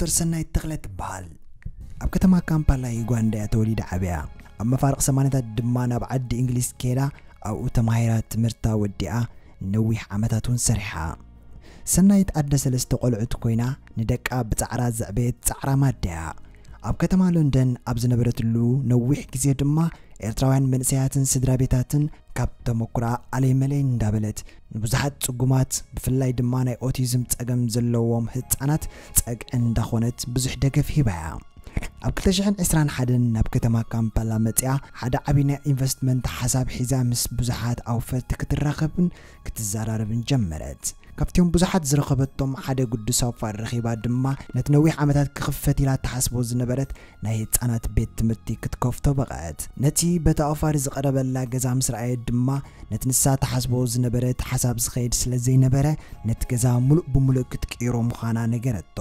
ዶክተር ሰናይት ተኽለ ትበሃል። ኣብ ከተማ ካምፓላ ዩጋንዳ እያ ተወሊዳ ዓብያ። ኣብ መፋርቕ ሰማንያታት ድማ ናብ ዓዲ እንግሊዝ ከይዳ ኣብኡ ተማሂራ ትምህርታ ወዲኣ ነዊሕ ዓመታት እውን ሰሪሓ። ሰናይት ኣደ ሰለስተ ቆልዑት ኮይና ንደቃ ብጻዕራ ዘዕበየት ጻዕራም ኣደ እያ። ኣብ ከተማ ሎንደን ኣብ ዝነበረትሉ ነዊሕ ግዜ ድማ ኤርትራውያን መንእሰያትን ስድራ ቤታትን ካብ ተመኩራ ኣለይ መለይ እንዳበለት ንብዙሓት ጽጉማት ብፍላይ ድማ ናይ ኦቲዝም ጸገም ዘለዎም ህጻናት ጸግዒ እንዳኾነት ብዙሕ ደገፍ ሂባ እያ። ኣብ ክልተ ሽሕን ዕስራን ሓደን ናብ ከተማ ካምፓላ መጺኣ ሓደ ዓቢ ናይ ኢንቨስትመንት ሓሳብ ሒዛ ምስ ብዙሓት ኣውፈርቲ ክትራኸብን ክትዘራረብን ጀመረት። ካብቲኦም ብዙሓት ዝረኸበቶም ሓደ ግዱስ ኣውፋር ረኺባ ድማ ነቲ ነዊሕ ዓመታት ክኽፈት ኢላ ትሓስቦ ዝነበረት ናይ ህጻናት ቤት ትምህርቲ ክትከፍቶ በቐዐት። ነቲ በቲ ኣውፋር ዝቐረበላ ገዛ ምስ ረኣየት ድማ ነቲ ንሳ ትሓስቦ ዝነበረት ሓሳብ ዝኸይድ ስለ ዘይነበረ ነቲ ገዛ ሙሉእ ብሙሉእ ክትቅይሮ ምዃና ነገረቶ።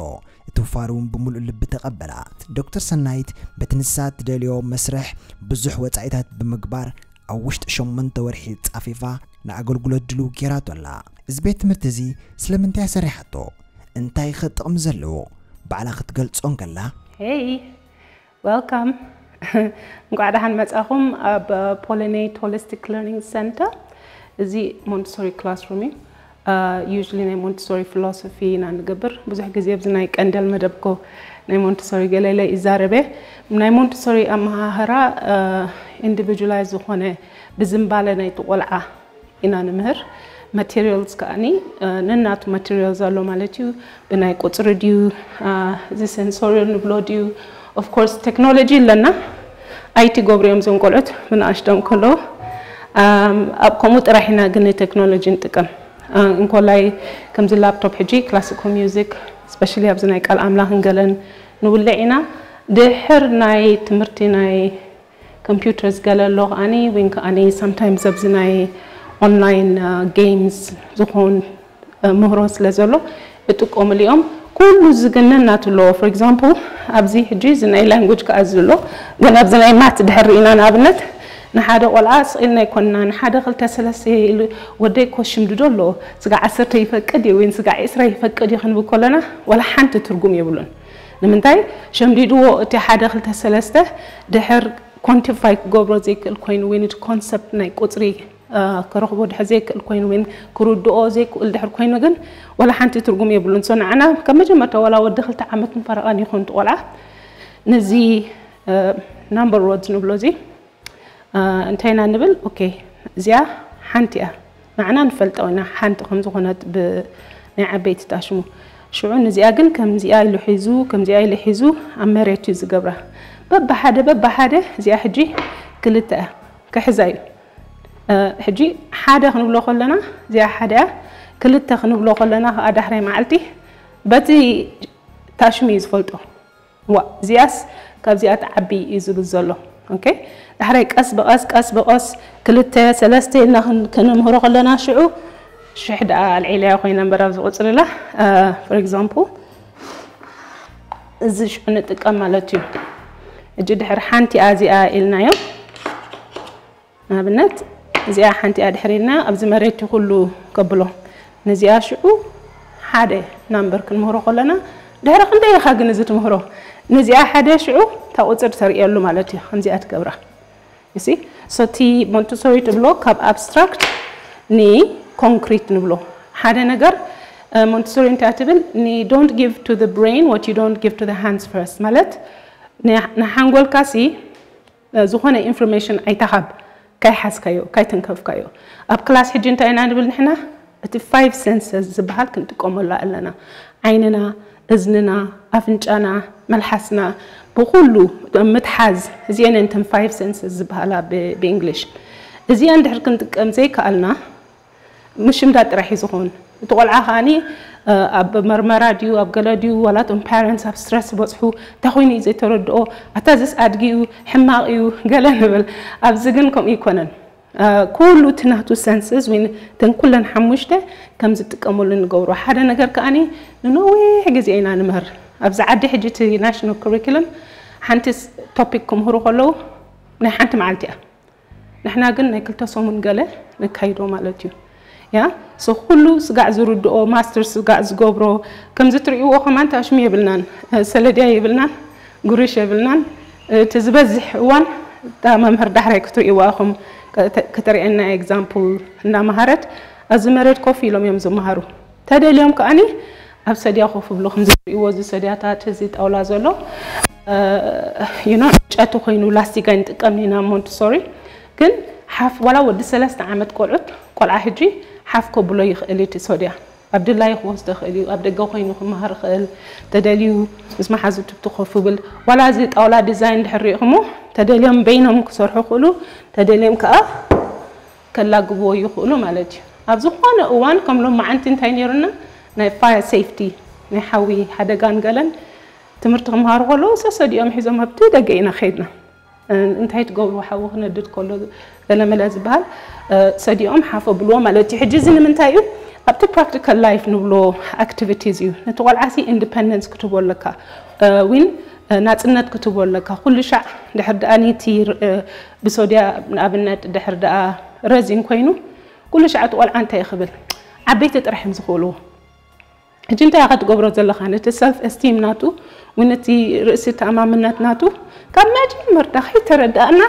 እቲ ውፋር እውን ብምሉእ ልቢ ተቐበላ። ዶክተር ሰናይት በቲ ንሳ ትደልዮ መስርሕ ብዙሕ ወጻኢታት ብምግባር ኣብ ውሽጢ ሸሞንተ ወርሒ ጻፊፋ ንኣገልግሎት ድልው ጌራቶ ኣላ። እዚ ቤት ትምህርቲ እዚ ስለምንታይ ኣሰሪሓቶ? እንታይ ኸ ጥቕሚ ዘለዎ? ባዕላ ክትገልጾ እንከላ፣ Hey, welcome. እንኳዕ ደሓን መጻኹም ኣብ Pollinate Holistic Learning Center። እዚ ሞንትሶሪ ክላስሩም እዩ። Usually ናይ ሞንትሶሪ ፊሎሶፊ ኢና ንገብር። ብዙሕ ግዜ ኣብዚ ናይ ቀንደል መደብኮ ናይ ሞንትሶሪ ገለለ ይዛረበ። ናይ ሞንትሶሪ ኣመሃህራ ኢንዲቪጁላይዝ ዝኾነ ብዝምባለ ናይቲ ቆልዓ ኢና ንምህር። ማቴሪያልስ ከኣኒ ነናቱ ማቴሪያልስ ኣሎ ማለት እዩ። ብናይ ቁፅሪ ድዩ፣ እዚ ሴንሶሪያል ንብሎ ድዩ? ኦፍኮርስ ቴክኖሎጂ ኣለና። ኣይቲ ገብሩ እዮም እዞም ቆልዑት ብንኣሽቶም ከለዉ። ኣብ ከምኡ ጥራሕ ኢና ግን ቴክኖሎጂ ንጥቀም። እንኮላይ ከምዚ ላፕቶፕ ሕጂ ክላሲካል ሚውዚክ ስፔሻሊ ኣብዚ ናይ ቃል ኣምላኽን ገለን ንውልዕ ኢና። ድሕር ናይ ትምህርቲ ናይ ኮምፒውተርስ ገለ ኣሎ ከኣኒ ወይን ከኣኒ ሳምታይምስ ኣብዚ ናይ ኦንላይን ጌምስ ዝኾን ምህሮ ስለ ዘሎ እጥቀምሉ እዮም። ኩሉ ዝግነን ናቱ ኣለዎ። ፎር ኤግዛምፕል ኣብዚ ሕጂ እዚ ናይ ላንጉጅ ከኣ እዚ ኣሎ፣ ግን ኣብዚ ናይ ማት ድሕር ርኢና ንኣብነት ንሓደ ቆልዓ ስቕ ኢልና ኣይኮንና ንሓደ ክልተ ሰለስተ ኢሉ ወደይ ኮ ሽምድዶ ኣለዎ። ስጋዕ ዓሰርተ ይፈቅድ እዩ ወይን ስጋዕ ዕስራ ይፈቅድ እዩ ክንብል ከለና ዋላ ሓንቲ ትርጉም የብሉን። ንምንታይ ሸምዲድዎ እቲ ሓደ ክልተ ሰለስተ ድሕር ኮንቲፋይ ክገብሮ ዘይክእል ኮይኑ ወይ እቲ ኮንሰፕት ናይ ቁፅሪ ክረኽቦ ድሕር ዘይክእል ኮይኑ ወይ ክርድኦ ዘይክእል ድሕር ኮይኑ ግን ዋላ ሓንቲ ትርጉም የብሉን። ሶ ንዓና ካብ መጀመርታ ዋላ ወዲ ክልተ ዓመትን ፈረቓን ይኹን እቲ ቆልዓ ነዚ ናምበር ሮድስ ንብሎ እዚ እንታይ ኢና ንብል? ኦኬ እዚኣ ሓንቲ እያ። ንዓና ንፈልጦ ኢና ሓንቲ ከም ዝኾነት ብናይ ዓበይቲ ታሽሙ። ሽዑ ንዚኣ ግን ከምዚኣ ኢሉ ሒዙ ከምዚኣ ኢሉ ሒዙ ኣብ መሬት እዩ ዝገብራ። በብሓደ በብሓደ እዚኣ ሕጂ ክልተ እያ ክሕዛ እዩ። ሕጂ ሓደ ክንብሎ ከለና እዚኣ ሓደ እያ። ክልተ ክንብሎ ከለና ከዓ ዳሕራይ መዓልቲ በቲ ታሽሙ እዩ ዝፈልጦ። ዋ እዚኣስ ካብዚኣ ትዓቢ እዩ ዝብል ዘሎ። ኦኬ ዳሕራይ ቀስ ብቐስ ቀስ ብቐስ ክልተ ሰለስተ ኢልና ክን- ክንምህሮ ከለና ሽዑ ሽሕ ደኣ ኣልዒለያ ኮይና እምበር ኣብዚ ቁፅሪ ኢላ ፎር ኤግዛምፕል እዚ ሽዑ ንጥቀም ማለት እዩ። እጂ ድሕሪ ሓንቲ እያ እዚኣ ኢልናዮ። ንኣብነት እዚኣ ሓንቲ እያ ድሕሪ ኢልና ኣብዚ መሬት እዩ ኩሉ ከብሎ። ነዚኣ ሽዑ ሓደ ናምበር ክንምህሮ ከለና ድሕሪ ክንደይ ኢኻ ግን እዚ ትምህሮ? ነዚኣ ሓደ ሽዑ እታ ቁፅሪ ተርእየሉ ማለት እዩ። ከምዚኣ ትገብራ እሲ ሶቲ ሞንትሶሪ ትብሎ ካብ ኣብስትራክት ንኮንክሪት ንብሎ ሓደ ነገር ሞንትሶሪ እንታይ ትብል ን don't give to the brain what you don't give to the hands first ማለት ንሓንጎልካ ሲ ዝኾነ ኢንፎርሜሽን ኣይተሃብ ካይሓዝካዮ ካይተንከፍካዮ። ኣብ ክላስ ሕጂ እንታይ ኢና ንብል ንሕና? እቲ ፋይቭ ሰንሰስ ዝበሃል ክንጥቀመሉ ኣለና። ዓይንና፣ እዝንና፣ ኣፍንጫና፣ መልሓስና ብኩሉ ምትሓዝ እዚአን እንተን ፋይቭ ሰንሰስ ዝበሃላ ብእንግሊሽ። እዚአን ድሕር ክንጥቀም ዘይከኣልና ምሽምዳድ ጥራሕ እዩ ዝኾን። እቲ ቆልዓ ከኣኒ ኣብ መርመራ ድዩ ኣብ ገለ ድዩ ዋላ እቶም ፓረንትስ ኣብ ስትረስ ዝበፅሑ እንታይ ኮይኑ እዩ ዘይተረድኦ ኣታ ዝስ ኣድጊ እዩ ሕማቕ እዩ ገለ ንብል። ኣብዚ ግን ከምኡ ይኮነን። ኩሉ እቲ ናቱ ሰንስስ ወይ ተን ኩለን ሓሙሽተ ከም ዝጥቀመሉ ንገብሮ ሓደ ነገር ከኣኒ ንነዊሕ ግዜ ኢና ንምህር። ኣብዚ ዓዲ ሕጂ እቲ ናሽናል ኩሪክለም ሓንቲ ቶፒክ ክምህሩ ከለዉ ናይ ሓንቲ መዓልቲ እያ። ንሕና ግን ናይ ክልተ ሰሙን ገለ ነካይዶ ማለት እዩ። ያ so ኩሉ ስጋዕ ዝርድኦ ማስተር ስጋዕ ዝገብሮ ከምዚ ትርእይዎ ከማን ታሽሚ የብልናን፣ ሰለድያ የብልናን፣ ጉርሽ የብልናን። እቲ ዝበዝሕ እዋን እታ መምህር ዳሕራይ ክትርእይዋ ኢኹም፣ ከተርእየና ኤግዛምፕል እናመሃረት ኣብዚ መሬት ኮፍ ኢሎም እዮም ዝመሃሩ። ተደልዮም ከኣኒ ኣብ ሰድያ ኮፍ ብሎ ከምዚ ትርእይዎ እዚ ሰድያታት እዚ ጣውላ ዘሎ you know ዕንጨቲ ኮይኑ ላስቲክ ኣይንጥቀምን ኢና ሞንትሶሪ። ግን ሓፍ ዋላ ወዲ ሰለስተ ዓመት ቆልዑት ቆልዓ ሕጂ ሓፍ ከብሎ ይኽእል እቲ ሰድያ ኣብ ድላዩ ክወስዶ ይኽእል እዩ። ኣብ ደገ ኮይኑ ክመሃር ይኽእል ተደልዩ ምስ መሓዙቱ ኮፍ ብል ዋላ እዚ ጣውላ ዲዛይን ድሕር ሪኢኹሞ ተደልዮም በይኖም ክሰርሑ ይኽእሉ ተደልዮም ከዓ ከላግብዎ ይኽእሉ ማለት እዩ። ኣብ ዝኾነ እዋን ከም ሎማዓንቲ እንታይ ነይሩና ናይ ፋየር ሴፍቲ ናይ ሓዊ ሓደጋን ገለን ትምህርቲ ክመሃሩ ከለዉ ሰሰዲኦም ሒዞም ኣብቲ ደገ ኢና ከይድና እንታይ ትገብሩ ሓዊ ክነድድ ከሎ ገለመለ ዝበሃል ሰዲኦም ሓፈ ብልዎ ማለት እዩ። ሕጂ እዚ ንምንታይ እዩ ኣብቲ ፕራክቲካል ላይፍ ንብሎ ኣክቲቪቲዝ እዩ። ነቲ ቆልዓሲ ኢንዲፐንደንስ ክትቦ ኣለካ ዊን ናፅነት ክትቦ ኣለካ። ኩሉ ሻዕ ድሕር ደኣ ኒቲ ብሶድያ ንኣብነት ድሕር ደኣ ረዚን ኮይኑ ኩሉ ሻዕ እቲ ቆልዓ እንታይ ይኽብል ዓበይቲ ጥራሕ እዮም ዝኽእልዎ። ሕጂ እንታይ ኢኻ ትገብሮ ዘለኻ ነቲ ሰልፍ ኤስቲም ናቱ ወይ ነቲ ርእሲ ተኣማምነት ናቱ ካብ መጀመርታ ከይተረዳእና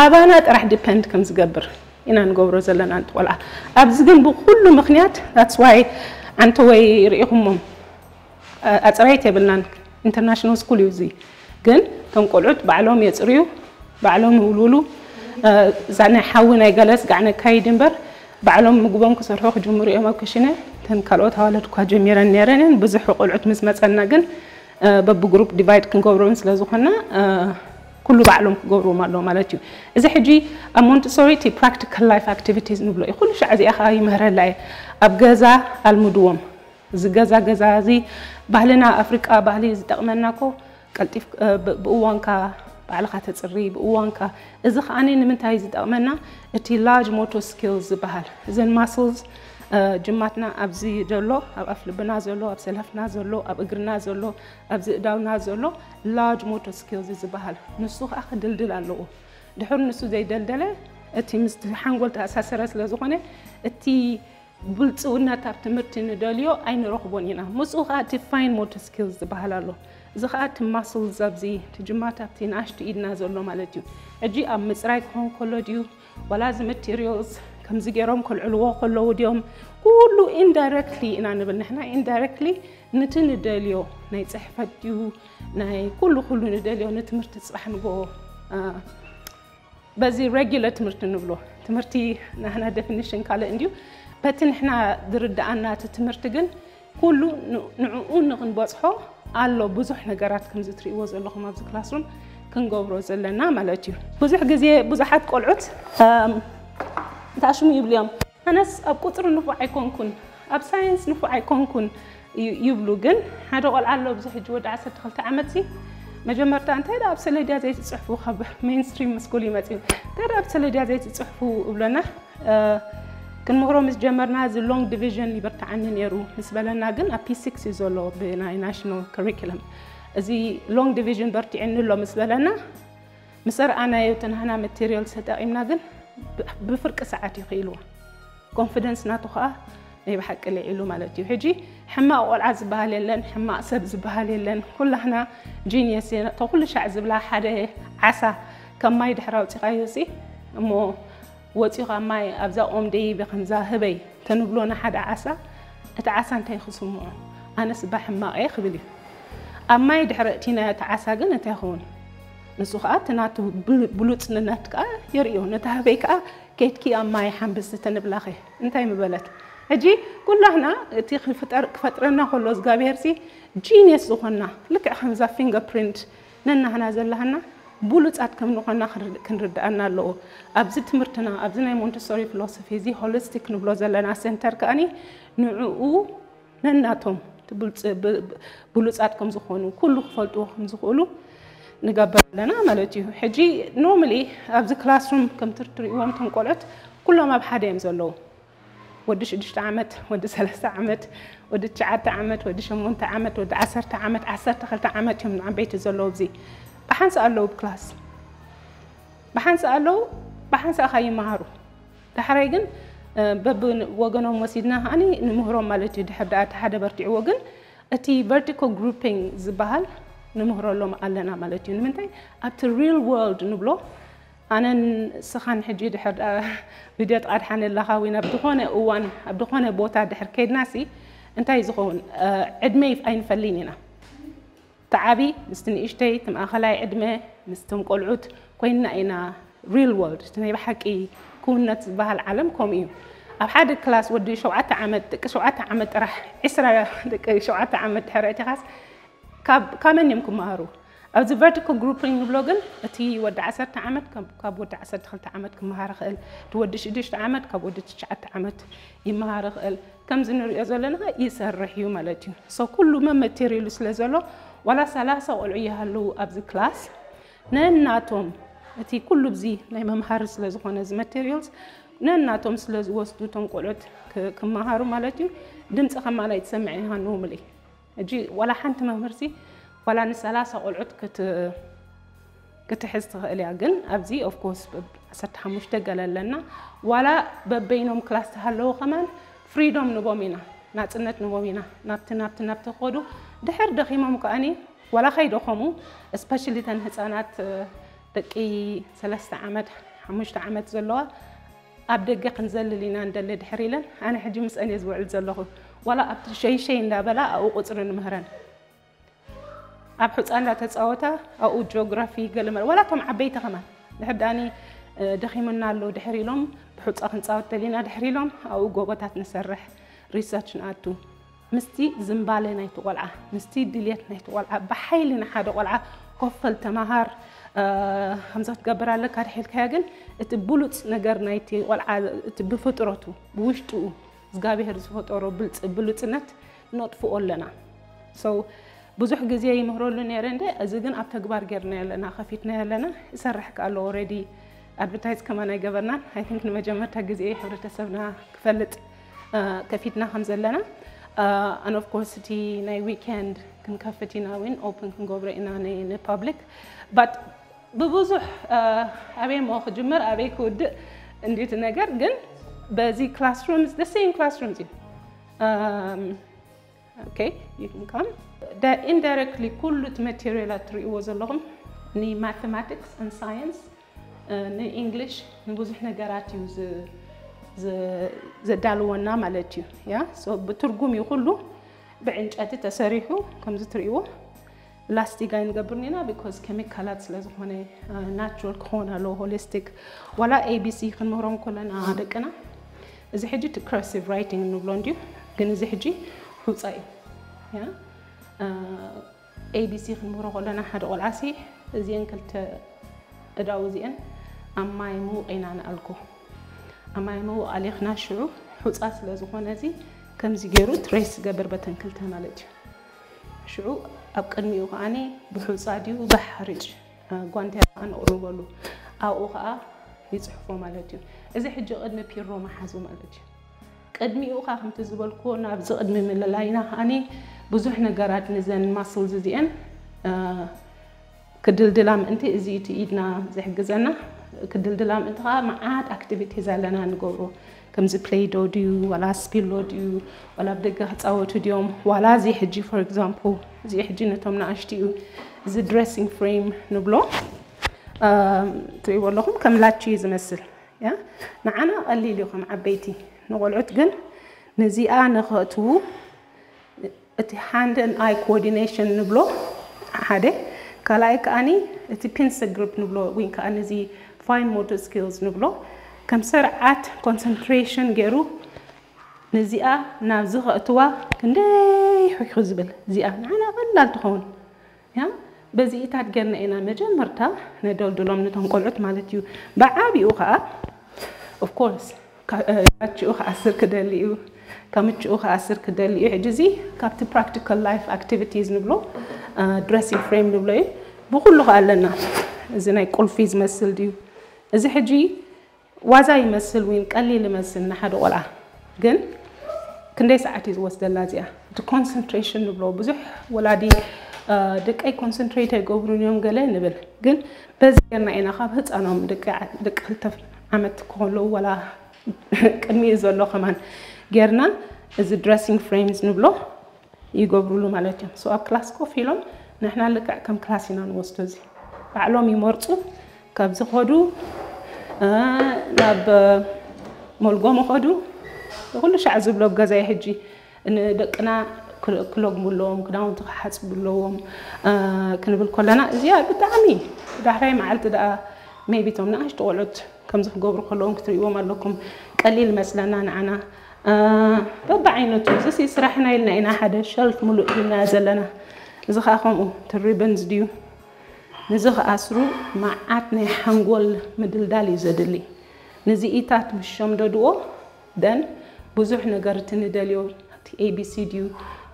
ኣባና ጥራሕ ዲፐንድ ከም ዝገብር ኢና ንገብሮ ዘለና ንቆልዓ። ኣብዚ ግን ብኩሉ ምክንያት that's why ዓንተ ወይ ርኢኹሞም ኣፅራይት የብልናን ኢንተርናሽናል ስኩል እዩ እዚ ግን እቶም ቆልዑት ባዕሎም የፅርዩ ባዕሎም ይውልውሉ እዛ ናይ ሓዊ ናይ ገለስ ጋዕ ነካይድ እምበር ባዕሎም ምግቦም ክሰርሑ ክጅምሩ እዮም ኣብ ክሽነ። እተን ካልኦት ኣዋልድ እኳ ጀሚረን ነይረን እየን። ብዙሕ ቆልዑት ምስ መፀና ግን በብግሩፕ ዲቫይድ ክንገብሮም ስለ ዝኾንና ኩሉ ባዕሎም ክገብርዎም ኣለዎ ማለት እዩ። እዚ ሕጂ ኣብ ሞንትሶሪ እቲ ፕራክቲካል ላይፍ ኣክቲቪቲስ ንብሎ እዩ። ኩሉ ሻዕ እዚኣ ከዓ ይምህረላ እየ። ኣብ ገዛ ኣልምድዎም። እዚ ገዛ ገዛ እዚ ባህልና ኣፍሪቃ ባህሊ ዝጠቕመና እኮ ቀልጢፍ ብእዋንካ ባዕልኻ ተፅሪ ብእዋንካ። እዚ ከዓኒ ንምንታይ ዝጠቕመና እቲ ላርጅ ሞቶር ስኪልስ ዝበሃል እዘን ማስልስ ጅማትና ኣብዚ ዘሎ ኣብ ኣፍልብና ዘሎ ኣብ ሰለፍና ዘሎ ኣብ እግርና ዘሎ ኣብ ዝእዳውና ዘሎ ላርጅ ሞቶር ስኪልስ ዝበሃል ንሱ ከዓ ክድልድል ኣለዎ። ድሕር ንሱ ዘይደልደለ እቲ ምስ ሓንጎል ተኣሳሰረ ስለ ዝኾነ እቲ ብልፅውነት ኣብ ትምህርቲ ንደልዮ ኣይንረኽቦን ኢና። ምስኡ ከዓ እቲ ፋይን ሞተር ስኪልስ ዝበሃል ኣሎ። እዚ ከዓ እቲ ማስልስ ኣብዚ እቲ ጅማት ኣብቲ ንኣሽቱ ኢድና ዘሎ ማለት እዩ። ሕጂ ኣብ ምፅራይ ክኾን ከሎ ድዩ ዋላ እዚ ማቴሪያልስ ከምዚ ገይሮም ከልዕልዎ ከለዉ ድዮም ኩሉ ኢንዳይረክትሊ ኢና ንብል ንሕና። ኢንዳይረክትሊ ነቲ ንደልዮ ናይ ፅሕፈት ድዩ ናይ ኩሉ ኩሉ ንደልዮ ንትምህርቲ ፅባሕ ንግሆ በዚ ሬጊለር ትምህርቲ ንብሎ ትምህርቲ ናህና ዴፊኒሽን ካልእ እንድዩ። በቲ ንሕና ዝርድኣና እቲ ትምህርቲ ግን ኩሉ ንዕኡ ንክንበፅሖ ኣሎ ብዙሕ ነገራት ከምዚ ትርእይዎ ዘለኹም ኣብዚ ክላስሩም ክንገብሮ ዘለና ማለት እዩ። ብዙሕ ግዜ ብዙሓት ቆልዑት ታሽሙ ይብሉ እዮም ኣነስ ኣብ ቁፅሪ ንፉዕ ኣይኮንኩን ኣብ ሳይንስ ንፉዕ ኣይኮንኩን ይብሉ። ግን ሓደ ቆልዓ ኣሎ ኣብዚ ሕጂ ወዲ ዓሰርተ ክልተ ዓመት ሲ መጀመርታ እንታይ ደኣ ኣብ ሰለድያ ዘይትፅሕፉ ካብ ሜንስትሪም ስኩል ይመፅኡ እንታይ ደኣ ኣብ ሰለድያ ዘይትፅሕፉ እብለና። ክንምህሮ ምስ ጀመርና እዚ ሎንግ ዲቪዥን ይበርትዓኒ ነይሩ ምስ በለና ግን ኣብ ፒ ሲክስ እዩ ዘሎ ብናይ ናሽናል ከሪኩለም እዚ ሎንግ ዲቪዥን በርቲዕኒ ኣሎ ምስ በለና ምስ ኣርኣናዮ እቲ ናህና ማቴሪያል ተጠቒምና ግን ብፍርቂ ሰዓት እዩ ክኢልዎ። ኮንፊደንስ ናቱ ከዓ ናይ ብሓቂ ልዒሉ ማለት እዩ። ሕጂ ሕማቕ ቆልዓ ዝበሃል የለን፣ ሕማቕ ሰብ ዝበሃል የለን። ኩላህና ጂኒየስ እተ ኩሉ ሻዕ ዝብላ ሓደ ዓሳ ከም ማይ ድሕር ኣውፂኻዮ ሲ እሞ ወፂኡ ካብ ማይ ኣብዛ ኦም ደይበ ከምዛ ህበይ ተንብሎ ንሓደ ዓሳ እቲ ዓሳ እንታይ ክስምዖ ኣነስ እባ ሕማቕ እየ ክብል እዩ። ኣብ ማይ ድሕሪ እቲናዮ እቲ ዓሳ ግን እንታይ ይኸውን? ንሱ ከዓ እቲ ናቱ ብሉፅነት ከዓ የርእዮ። ነታ ህበይ ከዓ ኬድኪ ኣብ ማይ ሓምብሲ ተንብላኸ እንታይ ምበለት? ሕጂ ኩላህና እቲ ክፍጠር ክፈጥረና ከሎ እግዚኣብሄር ሲ ጂኒየስ ዝኾንና ልክዕ ከምዛ ፊንገር ፕሪንት ነናህና ዘለሃና ብሉፃት ከም ንኾና ክንርድኣና ኣለዎ። ኣብዚ ትምህርትና ኣብዚ ናይ ሞንተሶሪ ፊሎሶፊ እዚ ሆሊስቲክ ንብሎ ዘለና ሴንተር ከኣኒ ንዕኡ ነናቶም ብሉፃት ከም ዝኾኑ ኩሉ ክፈልጥዎ ከም ዝኽእሉ ንገብር ኣለና ማለት እዩ። ሕጂ ኖርማሊ ኣብዚ ክላስሩም ከምቲ ትሪእዎም እቶም ቆልዑት ኩሎም ኣብ ሓደ እዮም ዘለዉ። ወዲ ሽዱሽተ ዓመት፣ ወዲ ሰለስተ ዓመት፣ ወዲ ትሽዓተ ዓመት፣ ወዲ ሸሞንተ ዓመት፣ ወዲ ዓሰርተ ዓመት፣ ዓሰርተ ክልተ ዓመት እዮም ዓበይቲ ዘለዉ። ኣብዚ ብሓንሳእ ኣለዉ ኣብ ክላስ ብሓንሳእ ኣለዉ፣ ብሓንሳእ ኸዓ ይመሃሩ። ዳሕራይ ግን በብወገኖም ወሲድና ከዓኒ ንምህሮም ማለት እዩ። ድሕር ደኣ እቲ ሓደ በርቲዕዎ ግን እቲ vertical grouping ዝበሃል ንምህረሎም ኣለና ማለት እዩ። ንምንታይ ኣብቲ real world ንብሎ ኣነን ስኻን ሕጂ ድሕር ቪድዮ ትቓድሓኒ ኣለኻ ወይ ናብ ዝኾነ እዋን ኣብ ዝኾነ ቦታ ድሕር ከይድናሲ እንታይ ዝኸውን ዕድመ ኣይንፈልን ኢና። ተዓቢ ምስቲ ንእሽተይ እቲ ማእኸላይ ዕድመ ምስቶም ቆልዑት ኮይንና ኢና real world እቲ ናይ ብሓቂ ክውነት ዝበሃል ዓለም ከምኡ እዩ። ኣብ ሓደ ክላስ ወዲ ሸውዓተ ዓመት ደቂ ሸውዓተ ዓመት ጥራሕ ዕስራ ደቂ ሸውዓተ ዓመት ድሕር እቲኻስ ካብ ካመን እዮም ክመሃሩ? ኣብዚ vertical grouping ንብሎ ግን እቲ ወዲ ዓሰርተ ዓመት ካብ ወዲ ዓሰርተ ክልተ ዓመት ክመሃር ይኽእል፣ እቲ ወዲ ሽዱሽተ ዓመት ካብ ወዲ ትሽዓተ ዓመት ይመሃር ይኽእል። ከምዚ ንሪኦ ዘለና ይሰርሕ እዩ ማለት እዩ። So ኩሉ መመቴሪሉ ስለ ዘሎ ዋላ ሰላሳ ቆልዑ ይሃለዉ ኣብዚ ክላስ ነናቶም እቲ ኩሉ ብዚ ናይ መምሃሪ ስለ ዝኾነ እዚ materials ነናቶም ስለ ዝወስዱ እቶም ቆልዑት ክመሃሩ ማለት እዩ። ድምፂ ከማና ይትሰምዕ ኢኻ ኖርማሊ። ሕጂ ዋላ ሓንቲ መምህርሲ ዋላ ንሰላሳ ቆልዑት ክትሕዝ ትኽእል እያ። ግን ኣብዚ of course ዓሰርተ ሓሙሽተ ገለ ኣለና። ዋላ በበይኖም ክላስ ተሃለዉ ከማን ፍሪዶም ንቦም ኢና፣ ናፅነት ንቦም ኢና። ናብቲ ናብቲ ናብቲ ክኸዱ ድሕር ደኺሞም ከኣኒ ዋላ ከይደኸሙ especially ተን ህፃናት ደቂ ሰለስተ ዓመት ሓሙሽተ ዓመት ዘለዋ ኣብ ደገ ክንዘልል ኢና እንደለ ድሕር ኢለን ኣነ ሕጂ ምስአን እየ ዝውዕል ዘለኹ። ዋላ ኣብቲ ሸይሸይ እንዳበላ ኣብኡ ቁፅሪ ንምህረን ኣብ ሑፃ እንዳተፃወታ ኣብኡ ጂኦግራፊ ገለመለ ዋላ እቶም ዓበይቲ ከማን ድሕር ዳኒ ደኺሙና ኣሎ ድሕር ኢሎም ብሑፃ ክንፃወት ደሊና ድሕር ኢሎም ኣብኡ ጎቦታት ንሰርሕ research ንኣቱ ምስቲ ዝንባለ ናይቲ ቆልዓ ምስቲ ድልየት ናይቲ ቆልዓ ብሓይሊ ንሓደ ቆልዓ ኮፈል ተማሃር ከምዚ ክትገብር ኣለካ ድሒልካያ ግን እቲ ብሉፅ ነገር ናይቲ ቆልዓ እቲ ብፍጥረቱ ብውሽጥኡ እግዚኣብሔር ዝፈጠሮ ብልፅ ብሉፅነት ነጥፍኦ ኣለና so ብዙሕ ግዜ ይምህረሉ ነይረ እንደ እዚ ግን ኣብ ተግባር ጌርና ኣለና ከፊትና ኣለና ይሰርሕ ከኣሎ already advertise ከማን ኣይገበርናን I think ንመጀመርታ ግዜ ሕብረተሰብና ክፈልጥ ከፊትና ከም ዘለና and of course እቲ ናይ weekend ክንከፍት ኢና ወይን open ክንገብሮ ኢና ን public but ብብዙሕ ኣበይ ሞ ክጅምር ኣበይ ክውድእ እንዲቲ ነገር ግን በዚ classrooms the same classrooms እዩ okay you can come indirectly ኩሉ እቲ material ትርእይዎ ዘለኹም ን mathematics and science ን English ንብዙሕ ነገራት እዩ ዘዳልወና ማለት እዩ ያ ብትርጉም እዩ ኩሉ ብዕንጨቲ ተሰሪሑ ከምዚ ትርእይዎ ላስቲክ ኣይንገብርን ኢና because ኬሚካላት ስለ ዝኾነ natural ክኾን ኣለዎ holistic ዋላ ABC ክንምህሮም ከለና ደቅና እዚ ሕጂ እቲ cursive writing ንብሎ እንድዩ ግን እዚ ሕጂ ሑፃ እዩ ABC ክንምህሮ ከለና ሓደ ቆልዓሲ እዚአን ክልተ እዳው እዚአን ኣብ ማይ ምውቕ ኢና ንኣልኮ ኣብ ማይ ምውቕ ኣሊኽና ሽዑ ሑፃ ስለ ዝኾነ እዚ ከምዚ ገይሩ trace ዝገብር በተን ክልተ ማለት እዩ ሽዑ ኣብ ቅድሚኡ ከዓኒ ብሑፃ ድዩ ብሓርጭ ጓንቲያ ከዓ ነቕርበሉ ኣብኡ ከዓ ይፅሕፎ ማለት እዩ እዚ ሕጂ ቅድሚ ፒሮ መሓዙ ማለት እዩ ቅድሚኡ ከዓ ከምቲ ዝበልክዎ ናብዚ ቅድሚ ምልላይና ከዓኒ ብዙሕ ነገራት ንዘን muscles እዚአን ክድልድላ ምእንቲ እዚ እቲ ኢድና ዝሕግዘና ክድልድላ ምእንቲ ከዓ መዓት activities ኣለና ንገብሮ ከምዚ play doh ድዩ ዋላ spill doh ድዩ ዋላ ኣብ ደገ ክፃወቱ ድዮም ዋላ እዚ ሕጂ for example እዚ ሕጂ ነቶም ንኣሽቱ እዩ እዚ dressing frame ንብሎ ትሪእዎ ኣለኹም ከም ላቺ እዩ ዝመስል ንዓና ቀሊል እዩ ከም ዓበይቲ ንቆልዑት ግን ነዚኣ ንኸእትዉ እቲ hand and eye coordination ንብሎ ሓደ ካልኣይ ከዓኒ እቲ pincer grip ንብሎ ወይ ከዓ ነዚ fine motor skills ንብሎ ከም ስርዓት concentration ገይሩ ነዚኣ ናብዚ ከእትዋ ክንደይ ሑይሑ ዝብል እዚኣ ንዓና ቀላል ትኸውን ያ በዚኢታት ገርና ኢና መጀመርታ ነደልድሎም ነቶም ቆልዑት ማለት እዩ ብዓቢኡ ከዓ of course ካችኡ ክኣስር ክደሊ እዩ ከምችኡ ክኣስር ክደሊ እዩ ሕጂ እዚ ካብቲ practical life activities ንብሎ dressing frame ንብሎ እዩ ብኩሉ ከዓ ኣለና እዚ ናይ ቁልፊ ዝመስል ድዩ እዚ ሕጂ ዋዛ ይመስል ወይን ቀሊል ይመስል ንሓደ ቆልዓ ግን ክንደይ ሰዓት እዩ ዝወስደላ እዚኣ እቲ concentration ንብሎ ብዙሕ ወላዲ ደቀይ concentrate ኣይገብሩን እዮም ገለ ንብል ግን በዚ ጌርና ኢና ካብ ህፃኖም ደቂ ክልተ ዓመት ከለዉ ወላ ቅድሚኡ ዘሎ ከማን ጌርና፣ እዚ dressing frames ንብሎ ይገብሩሉ ማለት እዮም። So ኣብ ክላስ ኮፍ ኢሎም ንሕና ልክዕ ከም ክላስ ኢና ንወስዶ። እዚ ባዕሎም ይመርፁ። ካብዚ ኸዱ ናብ ሞልጎ መኸዱ ኩሉ ሻዕ ዝብሎ ኣብ ገዛይ ሕጂ ንደቅና ክለግሙ ኣለዎም፣ ክዳውንቲ ክሓፅቡ ኣለዎም ክንብል ከለና እዚኣ ብጣዕሚ ዳሕራይ መዓልቲ ደኣ maybe እቶም ንኣሽቱ ቆልዑት ከምዚ ክገብሩ ከለዎም ክትርእይዎም ኣለኩም። ቀሊል መስለና ንዓና በብዓይነቱ እዚ ስራሕና ኢልና ኢና ሓደ ሸልፍ ሙሉእ ሂብናዮ ዘለና። እዚ ከዓ ከምኡ እቲ ሪበንስ ድዩ ንዚ ክኣስሩ መዓት ናይ ሓንጎል ምድልዳል እዩ ዘድሊ። ንዚ ኢታት ምስ ሸምደድዎ ደን ብዙሕ ነገር እቲ ንደልዮ እቲ ኤቢሲ ድዩ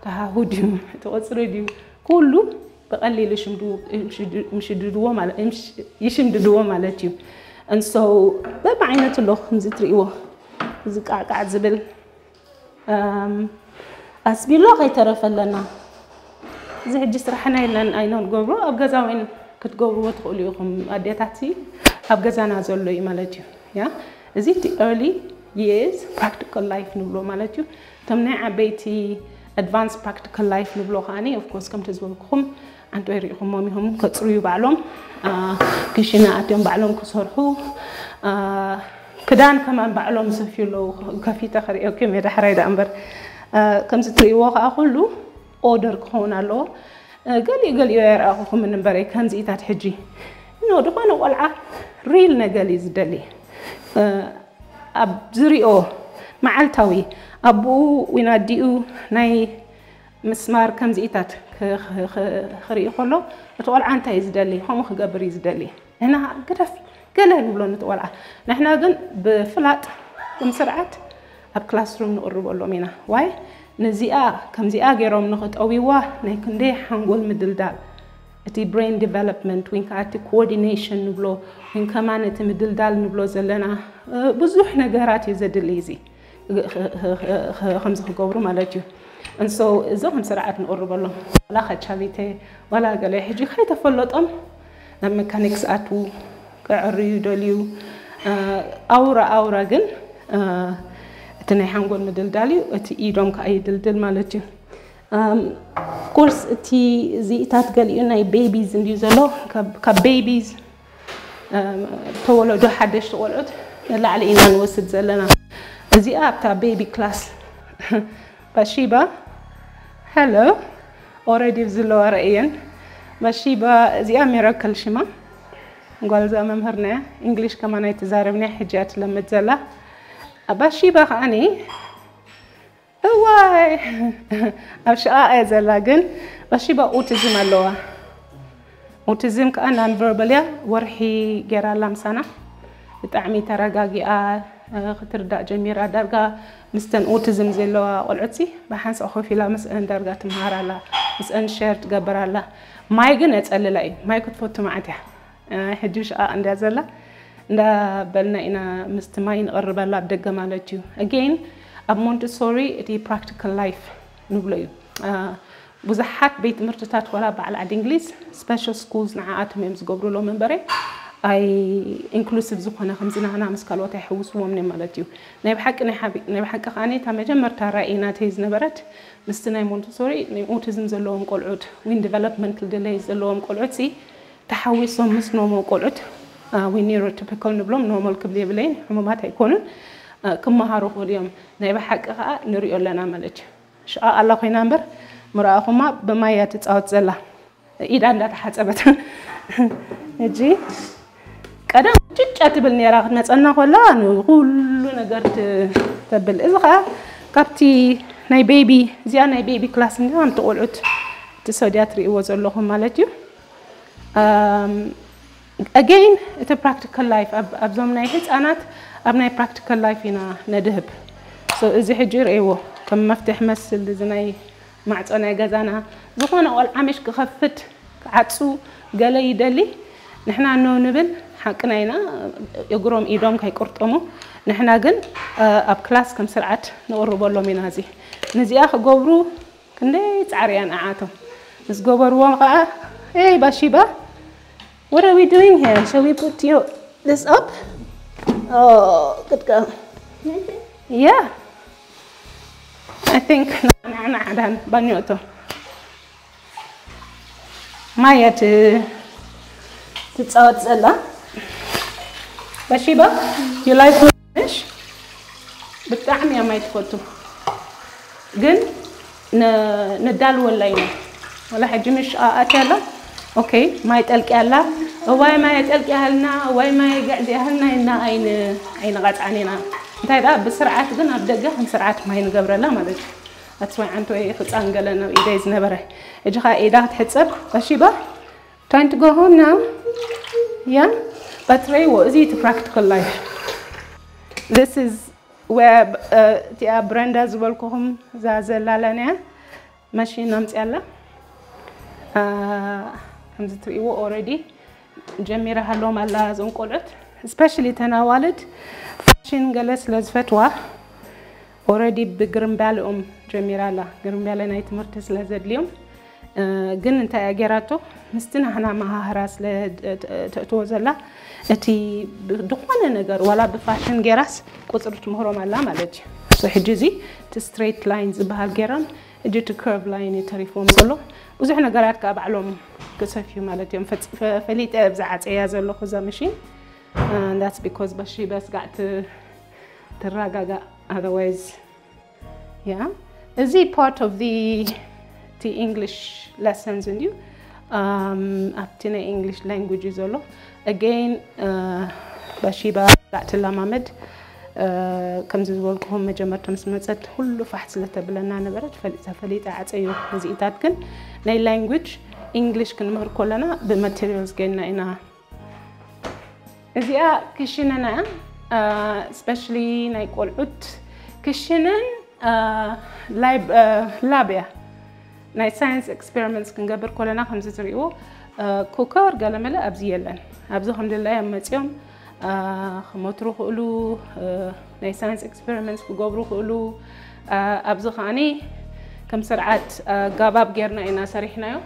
ተሃሁ ድዩ እቲ ቁፅሪ ድዩ ኩሉ ብቐሊሉ ይሽምድድዎ ማለት እዩ። And so በብዓይነቱ ኣሎ ከምዚ ትርእይዎ እዚ ቃዕቃዕ ዝብል ኣስቢሎ ከይተረፈ ኣለና። እዚ ሕጂ ስራሕና ኢልና ኣይና ንገብሮ ኣብ ገዛ ወይን ክትገብርዎ ትኽእሉ ኢኹም ኣዴታት። ኣብ ገዛና ዘሎ እዩ ማለት እዩ። ያ እዚ እቲ early years practical life ንብሎ ማለት እዩ። እቶም ናይ ዓበይቲ advanced practical life ንብሎ ከዓኒ of course ከምቲ ዝበልኩኹም ዓንቶ ይሪኢኹሞም ኢኹም ከፅርዩ ባዕሎም ክሽነ ኣትዮም ባዕሎም ክሰርሑ ክዳን ከማን ባዕሎም ዝሰፍዩ ኣለዉ። ከፊተ ክሪኦኩም እየ ዳሕራይ ደኣ እምበር ከምዚ ትርእይዎ ከዓ ኩሉ ኦርደር ክኸውን ኣለዎ። ገሊኡ ገሊኡ ኣይረኣኹኹምን እምበረይ ከምዚኢታት ሕጂ ኖ ዝኾነ ቆልዓ ሪል ነገር እዩ ዝደሊ። ኣብ ዝሪኦ መዓልታዊ ኣቦኡ ወይ ኣዲኡ ናይ ምስማር ከምዚኢታት ክርኢ ከሎ እቲ ቆልዓ እንታይ እዩ ዝደሊ ከምኡ ክገብር እዩ ዝደሊ። ንሕና ግደፍ ገለ ንብሎ ነቲ ቆልዓ። ንሕና ግን ብፍላጥ ብምስርዓት ኣብ ክላስሩም ንቕርበሎም ኢና። ዋይ ንዚኣ ከምዚኣ ገይሮም ንኽጠውይዋ ናይ ክንደይ ሓንጎል ምድልዳል እቲ brain development ወይ ከዓ እቲ coordination ንብሎ ወይ ከማን እቲ ምድልዳል ንብሎ ዘለና ብዙሕ ነገራት እዩ ዘድሊ እዚ ከምዚ ክገብሩ ማለት እዩ። And so እዚ ከም ስርዓት ንቕርበሎም ዋላ ካቻቢተ ዋላ ገለ ሕጂ ከይተፈለጦም ናብ መካኒክስ ኣትዉ ክዕርዩ ደልዩ ኣውራ ኣውራ ግን እቲ ናይ ሓንጎል ምድልዳል እዩ። እቲ ኢዶም ከዓ ይድልድል ማለት እዩ። ኮርስ እቲ እዚኢታት ገሊኡ ናይ ቤቢዝ እንድዩ ዘሎ ካብ ቤቢዝ ተወለዶ ሓደሽቲ ቆልዑት ንላዕሊ ኢና ንወስድ ዘለና። እዚኣ ኣብታ ቤቢ ክላስ ባሺባ ሄሎ ኦረዲ ዘለዋ ረእየን ባሺባ እዚኣ ሚራክል ሽማ ጓልዛ መምህርና እያ። እንግሊሽ ከማን ኣይትዛረብን እያ ሕጂ እያ ትለምድ ዘላ። ባሺባ ከዓኒ እዋይ ኣብ ሽቓቕ እያ ዘላ ግን ባሺባ ኦቲዝም ኣለዋ። ኦቲዝም ከዓ non verbal እያ። ወርሒ ገይራ ኣላ ምሳና ብጣዕሚ ተረጋጊኣ ክትርዳእ ጀሚራ ዳርጋ ምስተን ኦቲዝም ዘለዋ ቆልዑትሲ ብሓንሳእ ኮፍ ኢላ ምስአን ዳርጋ ትምሃር ኣላ። ምስአን ሸር ትገብር ኣላ። ማይ ግን የፀልላ እዩ። ማይ ክትፈቱ መዓት እያ። ሕጂ ሽቓቕ እንድያ ዘላ እንዳ በልና ኢና ምስቲ ማይ ንቕርበላ ኣብ ደገ ማለት እዩ። Again ኣብ ሞንትሶሪ እቲ practical life ንብሎ እዩ። ብዙሓት ቤት ትምህርትታት ዋላ በዓል ዓዲ እንግሊዝ special schools ንዓኣቶም እዮም ዝገብሩሎም እምበረ ኣይ inclusive ዝኾነ ከምዚ ናህና ምስ ካልኦት ኣይሕውስዎም እዮም ማለት እዩ። ናይ ብሓቂ ናይ ሓቢ- ናይ ብሓቂ ከዓኒ እታ መጀመርታ ራእይ ናተይ ዝነበረት ምስቲ ናይ ሞንትሶሪ ናይ ኦቲዝም ዘለዎም ቆልዑት ዊን developmental delay ዘለዎም ቆልዑት ሲ ተሓዊሶም ምስ ኖሞ ቆልዑት ዊ ኒውሮቲፒካል ንብሎም ኖርማል ክብል የብለይን ሕሙማት ኣይኮኑን ክመሃሩ ክእሉ እዮም። ናይ ብሓቂ ከዓ ንሪኦ ኣለና ማለት እዩ። ሽቓቕ ኣላ ኮይና እምበር ምርኣኹማ ብማይ እያ ትፃወት ዘላ ኢዳ እንዳተሓፀበት ሕጂ ቀደም ጭጫ ትብል ነራ ክትመፀና ኮላ ንኩሉ ነገር ተብል እዚ ከዓ ካብቲ ናይ ቤቢ እዚኣ ናይ ቤቢ ክላስ እንዲ ከምቲ ቆልዑት እቲ ሰድያ ትርእይዎ ዘለኹም ማለት እዩ። Again እቲ practical life ኣብዞም ናይ ህፃናት ኣብ ናይ practical life ኢና ነድህብ። እዚ ሕጂ ርእይዎ ከም መፍትሒ መስል እዚ ናይ ማዕፆ ናይ ገዛና ዝኾነ ቆልዓ ምሽ ክኸፍት ክዓፁ ገለ ይደሊ ንሕና ኖ ንብል ሓቅና ኢና። እግሮም ኢዶም ከይቁርጠሙ ንሕና ግን ኣብ ክላስ ከም ስርዓት ንቕርበሎም ኢና። እዚ ንዚኣ ክገብሩ ክንደይ ፃዕሪ እያ ንዓቶም ምስ ገበርዎም ከዓ ይ ባሺባ what are we doing here? Shall we put you this up? Oh, good girl. Yeah. I think ንዓና ዓዳን ባኞ እቶ ማየት ትጻወት ዘላ በሺባ you like ነሽ ብጣዕሚ እያ ማይ ትፈቱ ግን ነዳልወላ ኢና ወላ ሕጂ ምሽ ኣትያ ኣላ okay ማይ ጠልቂ ኣላ እዋይ ማይ ጠልቂ ያህልና እዋይ ማይ ገዕዝ ያህልና ኢና ኣይን ኣይንቐጽዓን ኢና እንታይ ደኣ ብስርዓት ግን ኣብ ደገ ከም ስርዓት ማይ ንገብረላ ማለት እዩ ኣትስዋይ ዓንቶ ወይ ህፃን ገለ ነው ኢደይ ዝነበረ እጅኻ ኢዳ ክትሕፀብ ቀሺባ trying to go home now yeah but ረይዎ እዚ እቲ practical life this is where እቲኣ ብረንዳ ዝበልኩኹም እዛ ዘላለንያ መሽን ኣምፅኣላ ከምዚ ትርእይዎ already ጀሚራ ሃሎም ኣላ እዞም ቆልዑት especially ተናዋልድ ፋሽን ገለ ስለ ዝፈትዋ already ብግርምባልኦም ጀሚራ ኣላ ግርምባለ ናይ ትምህርቲ ስለ ዘድልዮም ግን እንታይ እያ ገይራቶ ምስቲ ናህና መሃህራ ስለ ተእትዎ ዘላ እቲ ዝኾነ ነገር ዋላ ብፋሽን ገይራስ ቁፅሪ ትምህሮም ኣላ ማለት እዩ ሕጂ እዚ እቲ straight line ዝበሃል ገይሮም ሕጂ እቲ curve line እዩ ተሪፎም ዘሎ ብዙሕ ነገራት ከዓ ባዕሎም ክሰፍዩ ማለት እዮም ፈሊጠ ኣብ ዝዓፀያ ዘለኹ እዛ መሽን that's because በሺ በስጋዕ ትረጋጋእ otherwise yeah እዚ part of the the English lessons እንድዩ ኣብቲ ናይ English language እዩ ዘሎ again በሺባ ጋዕ ትለማመድ ከምዚ ዝበልኩኹም መጀመርታ ምስ መፀት ኩሉ ፋሕ ስለተብለና ነበረት ፈሊጠ ፈሊጠ ዓፀዩ እዚኢታት ግን ናይ language English ክንምህር ከለና ብ materials ገይና ኢና እዚኣ ክሽነና እያ especially ናይ ቆልዑት ክሽነን lab እያ ናይ science experiments ክንገብር ከለና ከምዚ ትሪእዎ cooker ገለመለ ኣብዚ የለን ኣብዚ ከም ድላዮም መፂኦም ክመትሩ ክእሉ ናይ science experiments ክገብሩ ክእሉ ኣብዚ ከዓኒ ከም ስርዓት ጋባብ ጌርና ኢና ሰሪሕናዮ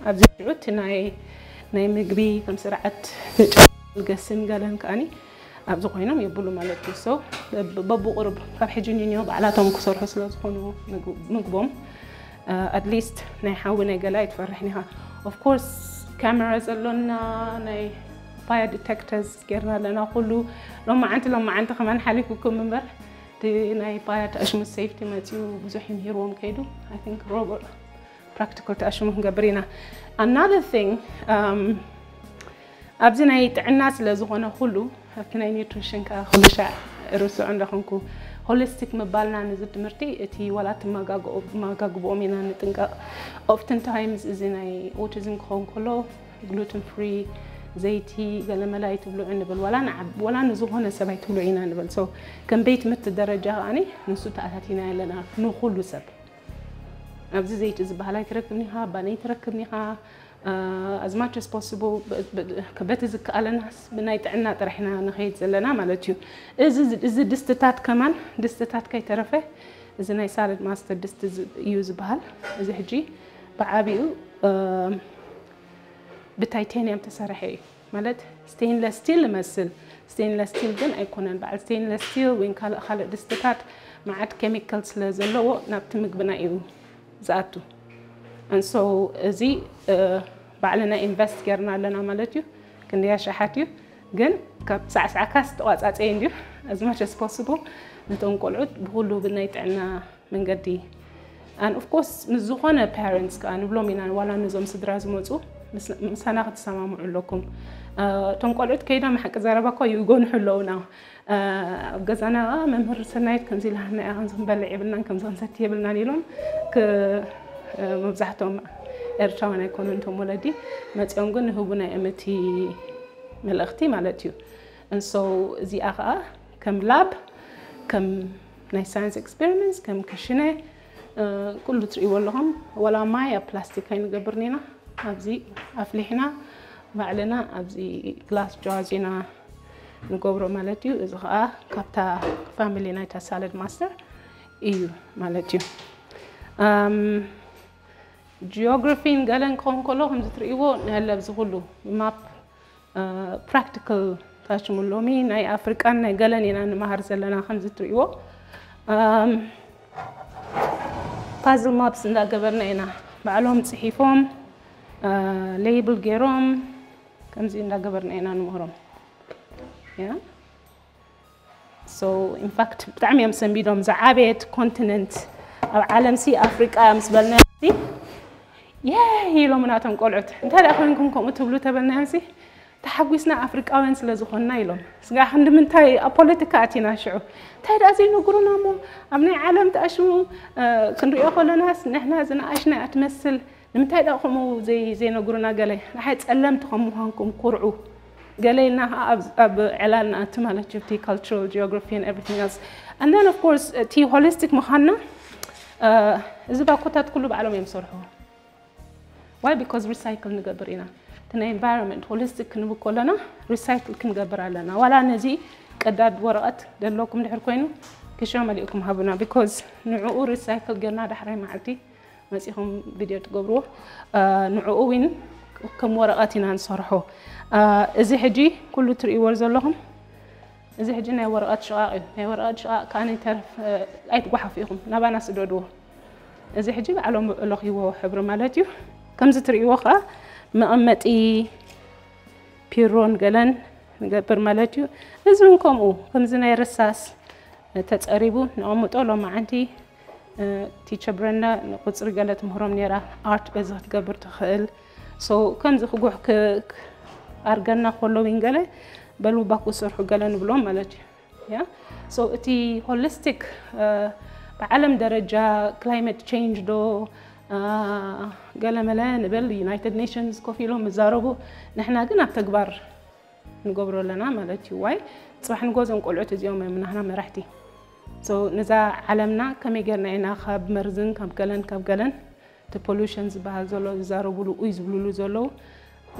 ኣብዚ ሽዑ እቲ ናይ ናይ ምግቢ ከም ስርዓት ገስን ገለን ከዓኒ ኣብዚ ኮይኖም የብሉ ማለት እዩ so በብቁሩብ ካብ ሕጂ ኒኒዮ ባዕላቶም ክሰርሑ ስለ ዝኾኑ ምግቦም at least ናይ ሓዊ ናይ ገላ ኣይትፈርሕን ኢኻ of course camera ዘሎና ናይ fire detectors ጌርና ኣለና ኩሉ ሎማዓንቲ ሎማዓንቲ ከማን ሓሊፉኩም እምበር እቲ ናይ fire ተኣሽሙ safety መፅዩ ብዙሕ ይምህርዎም ከይዱ I think robot practical ተኣሽሙ ክንገብር ኢና another thing ኣብዚ ናይ ጥዕና ስለ ዝኾነ ኩሉ ኣብቲ ናይ nutrition ከዓ ኩሉ ሻዕ ርስዑ እንዳኾንኩ holistic ምባልና ንዚ ትምህርቲ እቲ ዋላ እቲ መጋግቦኦም ኢና ንጥንቀቕ often times እዚ ናይ autism ክኸውን ከሎ gluten free ዘይቲ ገለመለ ኣይትብልዑ ንብል ዋላ ንዓብ ዋላ ንዝኾነ ሰብ ኣይትብልዑ ኢና ንብል so ከም ቤት ምት ደረጃ ከዓኒ ንሱ ተኣታቲና ኣለና ንኩሉ ሰብ ኣብዚ ዘይቲ ዝበሃል ኣይትረክብን ኢኻ ባን ኣይትረክብን ኢኻ as much as possible በቲ ዝከኣለናስ ብናይ ጥዕና ጥራሕ ኢና ንኸይድ ዘለና ማለት እዩ እዚ ድስትታት ከማን ድስትታት ከይተረፈ እዚ ናይ salad master ድስቲ እዩ ዝበሃል እዚ ሕጂ ብዓቢኡ ብ titanium ተሰርሐ እዩ ማለት stainless steel ይመስል stainless steel ግን ኣይኮነን በዓል stainless steel ወይ ካልእ ካልእ ድስትታት መዓት chemical ስለ ዘለዎ ናብቲ ምግብና እዩ ዝኣቱ and so እዚ ባዕልና invest ጌርና ኣለና ማለት እዩ ክንደይ ኣሽሓት እዩ ግን ካብ ሳዕሳዕካስ ተቋፃፀየ እንድዩ as much as possible ነቶም ቆልዑት ብኩሉ ብናይ ጥዕና መንገዲ and of course ምስ ዝኾነ parents ከዓ ንብሎም ኢና ዋላ ነዞም ስድራ ዝመፁ ምሳና ክትሰማምዑ ኣለኩም እቶም ቆልዑት ከይዶም ሓቂ ዘረባ እኮ ይጎንሑ ኣለውና ኣብ ገዛና መምህር ሰናይት ከምዚ ኢላና እያ ከምዚ ክንበልዕ የብልናን ከምዚ ክንሰቲ የብልናን ኢሎም መብዛሕትኦም ኤርትራውያን ኣይኮኑን እቶም ወለዲ መፂኦም ግን ንህቡና እዮም እቲ መልእኽቲ ማለት እዩ and so እዚኣ ከዓ ከም lab ከም ናይ science experiments ከም ክሽነ ኩሉ ትርእይዎ ኣለኹም ወላ ማይ ኣብ ፕላስቲክ ኣይንገብርን ኢና ኣብዚ ኣፍሊሕና ባዕልና ኣብዚ glass jars ኢና ንገብሮ ማለት እዩ እዚ ከዓ ካብታ family ናይታ salad master እዩ ማለት እዩ geography ን ገለን ክኸውን ከሎ ከምዚ ትርእይዎ ንህለ ኣብዚ ኩሉ map practical ታሽሙ ሎሚ ናይ ኣፍሪቃን ናይ ገለን ኢና ንመሃር ዘለና። ከምዚ ትርእይዎ ፓዝል ማፕስ እንዳገበርና ኢና። ባዕሎም ጽሒፎም ሌብል ገይሮም ከምዚ እንዳገበርና ኢና ንምህሮም። ያ so in fact ብጣዕሚ እዮም ሰንቢዶም። ዝዓበየት ኮንቲነንት ኣብ ዓለም ሲ ኣፍሪቃ እያ ምስ በልናዮም ሲ የ ኢሎም ናቶም ቆልዑት። እንታይ ደኣ ኮይንኩም ከምኡ ትብሉ ተበልናዮም ሲ ተሓጒስና ኣፍሪቃውያን ስለ ዝኾንና ኢሎም። ስጋ ክንዲ ምንታይ ኣብ ፖለቲካ ኣቲና ሽዑ እንታይ ደኣ ዘይነግሩና እሞ ኣብ ናይ ዓለም ተኣሽሙ ክንሪኦ ከለናስ ንሕና ዝነኣሽና እያ ትመስል። ንምንታይ ደኣ ከምኡ ዘይ ዘይነግሩና ገለ ንሓይ ጸለምቲ ከም ምዃንኩም ኩርዑ ገለ ኢልና ከዓ ኣብ ኣብ ዕላል ንኣቱ ማለት እዩ እቲ cultural geography and everything else and then of course እቲ holistic ምዃንና እዚ ባኮታት ኩሉ ባዕሎም እዮም ዝሰርሑ why because recycle ንገብር ኢና እቲ ናይ environment holistic ክንብል ከለና recycle ክንገብር ኣለና ዋላ ነዚ ቀዳድ ወረቐት ደለኩም ድሕር ኮይኑ ክሻ መሊእኩም ሃቡና because ንዕኡ recycle ጌርና ዳሕራይ መዓልቲ መጺኹም ቪድዮ ትገብርዎ ንዕኡ እውን ከም ወረቐት ኢና ንሰርሖ እዚ ሕጂ ኩሉ ትርእይዎ ዘለኹም እዚ ሕጂ ናይ ወረቐት ሽቓቕ እዩ ናይ ወረቐት ሽቓቕ ከኣ ይተርፍ ኣይትጓሓፉ ኢኹም ናባና ስደድዎ እዚ ሕጂ ባዕሎም ለኽይዎ ሕብሪ ማለት እዩ ከምዚ ትርእይዎ ከኣ መቐመጢ ፒሮን ገለን ንገብር ማለት እዩ እዚ እውን ከምኡ ከምዚ ናይ ርሳስ ተጸሪቡ ንቐምጦ ሎማዓንቲ ቲቸር ብረንዳ ንቁፅሪ ገለ ትምህሮም ነይራ art በዚ ክትገብር ትኽእል so ከምዚ ክጉሕ ኣርገና ከሎ ዊን ገለ በሉ ባኩ ሰርሑ ገለ ንብሎም ማለት እዩ ያ so እቲ holistic ብዓለም ደረጃ climate change ዶ ገለመለ ንብል United Nations ኮፍ ኢሎም ይዛረቡ ንሕና ግን ኣብ ተግባር ንገብሮ ኣለና ማለት እዩ ዋይ ፅባሕ ንጎ ዞም ቆልዑት እዚኦም እዮም ናህና መራሕቲ so ነዛ ዓለምና ከመይ ጌርና ኢና ካብ መርዝን ካብ ገለን ካብ ገለን እቲ pollution ዝበሃል ዘሎ ዝዛረቡሉ ኡይ ዝብሉሉ ዘለዉ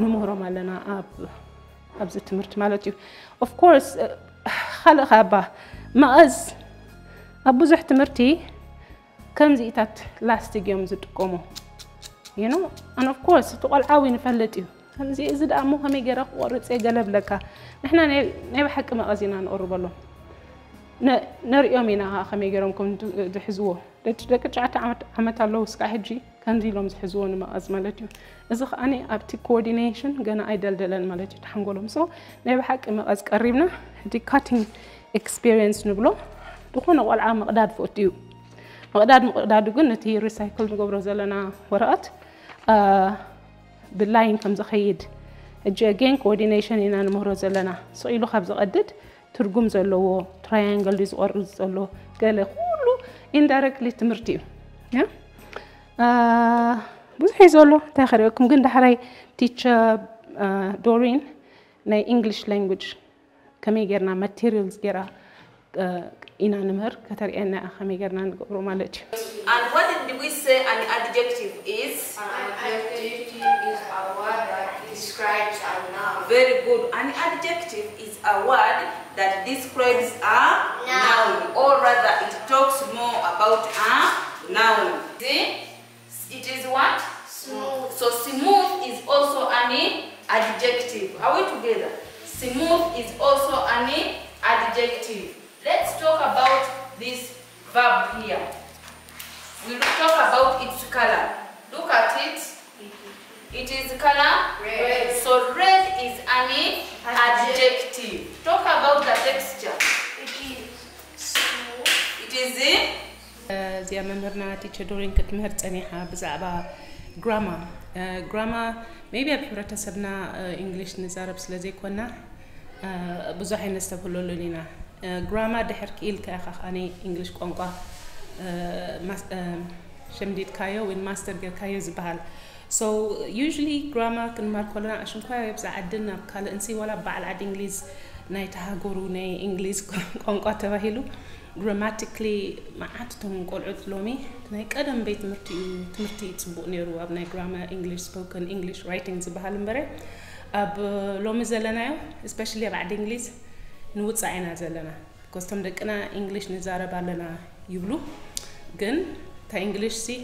ንምህሮም ኣለና ኣብ ኣብዚ ትምህርቲ ማለት እዩ of course ካልእ ካባ መቐዝ ኣብ ብዙሕ ትምህርቲ ከምዚኢታት ላስቲክ እዮም ዝጥቀሙ you know and of course እቲ ቆልዓ እውን ይፈልጥ እዩ ከምዚ እዚ ደኣ እሞ ከመይ ገይረ ክቆርፅ እየ ገለ ብለካ ንሕና ናይ ብሓቂ መቐዝ ኢና ንቕርበሎም ነሪኦም ኢና ከዓ ከመይ ገይሮም ከም ዝሕዝዎ ደቂ ትሽዓተ ዓመት ኣለዉ እስካዕ ሕጂ ከምዚ ኢሎም ዝሕዝዎ ንመቐዝ ማለት እዩ እዚ ከዓኒ ኣብቲ coordination ገና ኣይደልደለን ማለት እዩ ተሓንጎሎም so ናይ ብሓቂ መቐዝ ቀሪብና እቲ cutting experience ንብሎ ዝኾነ ቆልዓ ምቕዳድ ፍቱ እዩ ምቕዳድ ምቕዳዱ ግን ነቲ recycle ንገብሮ ዘለና ወረቐት ብላይን ከም ዝኸይድ ሕጂ again coordination ኢና ንምህሮ ዘለና ስቕ ኢሉ ካብ ዝቐድድ ትርጉም ዘለዎ triangle ድዩ ዝቆርፅ ዘሎ ገለ ኩሉ indirectly ትምህርቲ እዩ ብዙሕ እዩ ዘሎ እንታይ ከርእየኩም ግን ዳሕራይ teacher Doreen ናይ English language ከመይ ጌርና materials ጌራ ኢና ንምህር ከተርእየና እያ ከመይ ጌርና ንገብሮ ማለት እዩ And what did we say an adjective is? An adjective is a word that describes a noun. Very good. An adjective is a word that describes a Noun. Or rather it talks more about a noun. See? It is what? Smooth. So smooth is also an adjective. Are we together? Smooth is also an adjective. Let's talk about this verb here. We will talk about its color. Look at it. It is color? Red. So red is an adjective. Talk about the texture. It is smooth. It is እዚኣ መምህርና teacher Doreen ክትምህር ጸኒሓ ብዛዕባ grammar grammar maybe ኣብ ሕብረተሰብና English ንዛረብ ስለ ዘይኮና ብዙሕ ኣይነስተብህለሉን ኢና grammar ድሕር ክኢልካ ኢኻ ከኣ English ቋንቋ ሸምዲድካዮ ወይ master ጌርካዮ ዝበሃል so usually grammar ክንማር ከለና ኣሽንኳ ኣብዛ ዓድን ኣብ ካልእንሲ ዋላ በዓል ዓዲ እንግሊዝ ናይ ተሃገሩ ናይ እንግሊዝ ቋንቋ ተባሂሉ grammatically መዓት እቶም ቆልዑት ሎሚ ናይ ቀደም ቤት ትምህርቲ እዩ ትምህርቲ እዩ ፅቡቅ ነይሩ ኣብ ናይ grammar English spoken English writing ዝበሃል እምበረ ኣብ ሎሚ ዘለናዮ especially ኣብ ዓዲ እንግሊዝ ንውፃእ ኢና ዘለና because እቶም ደቅና English ንዛረብ ኣለና ይብሉ ግን እታ English ሲ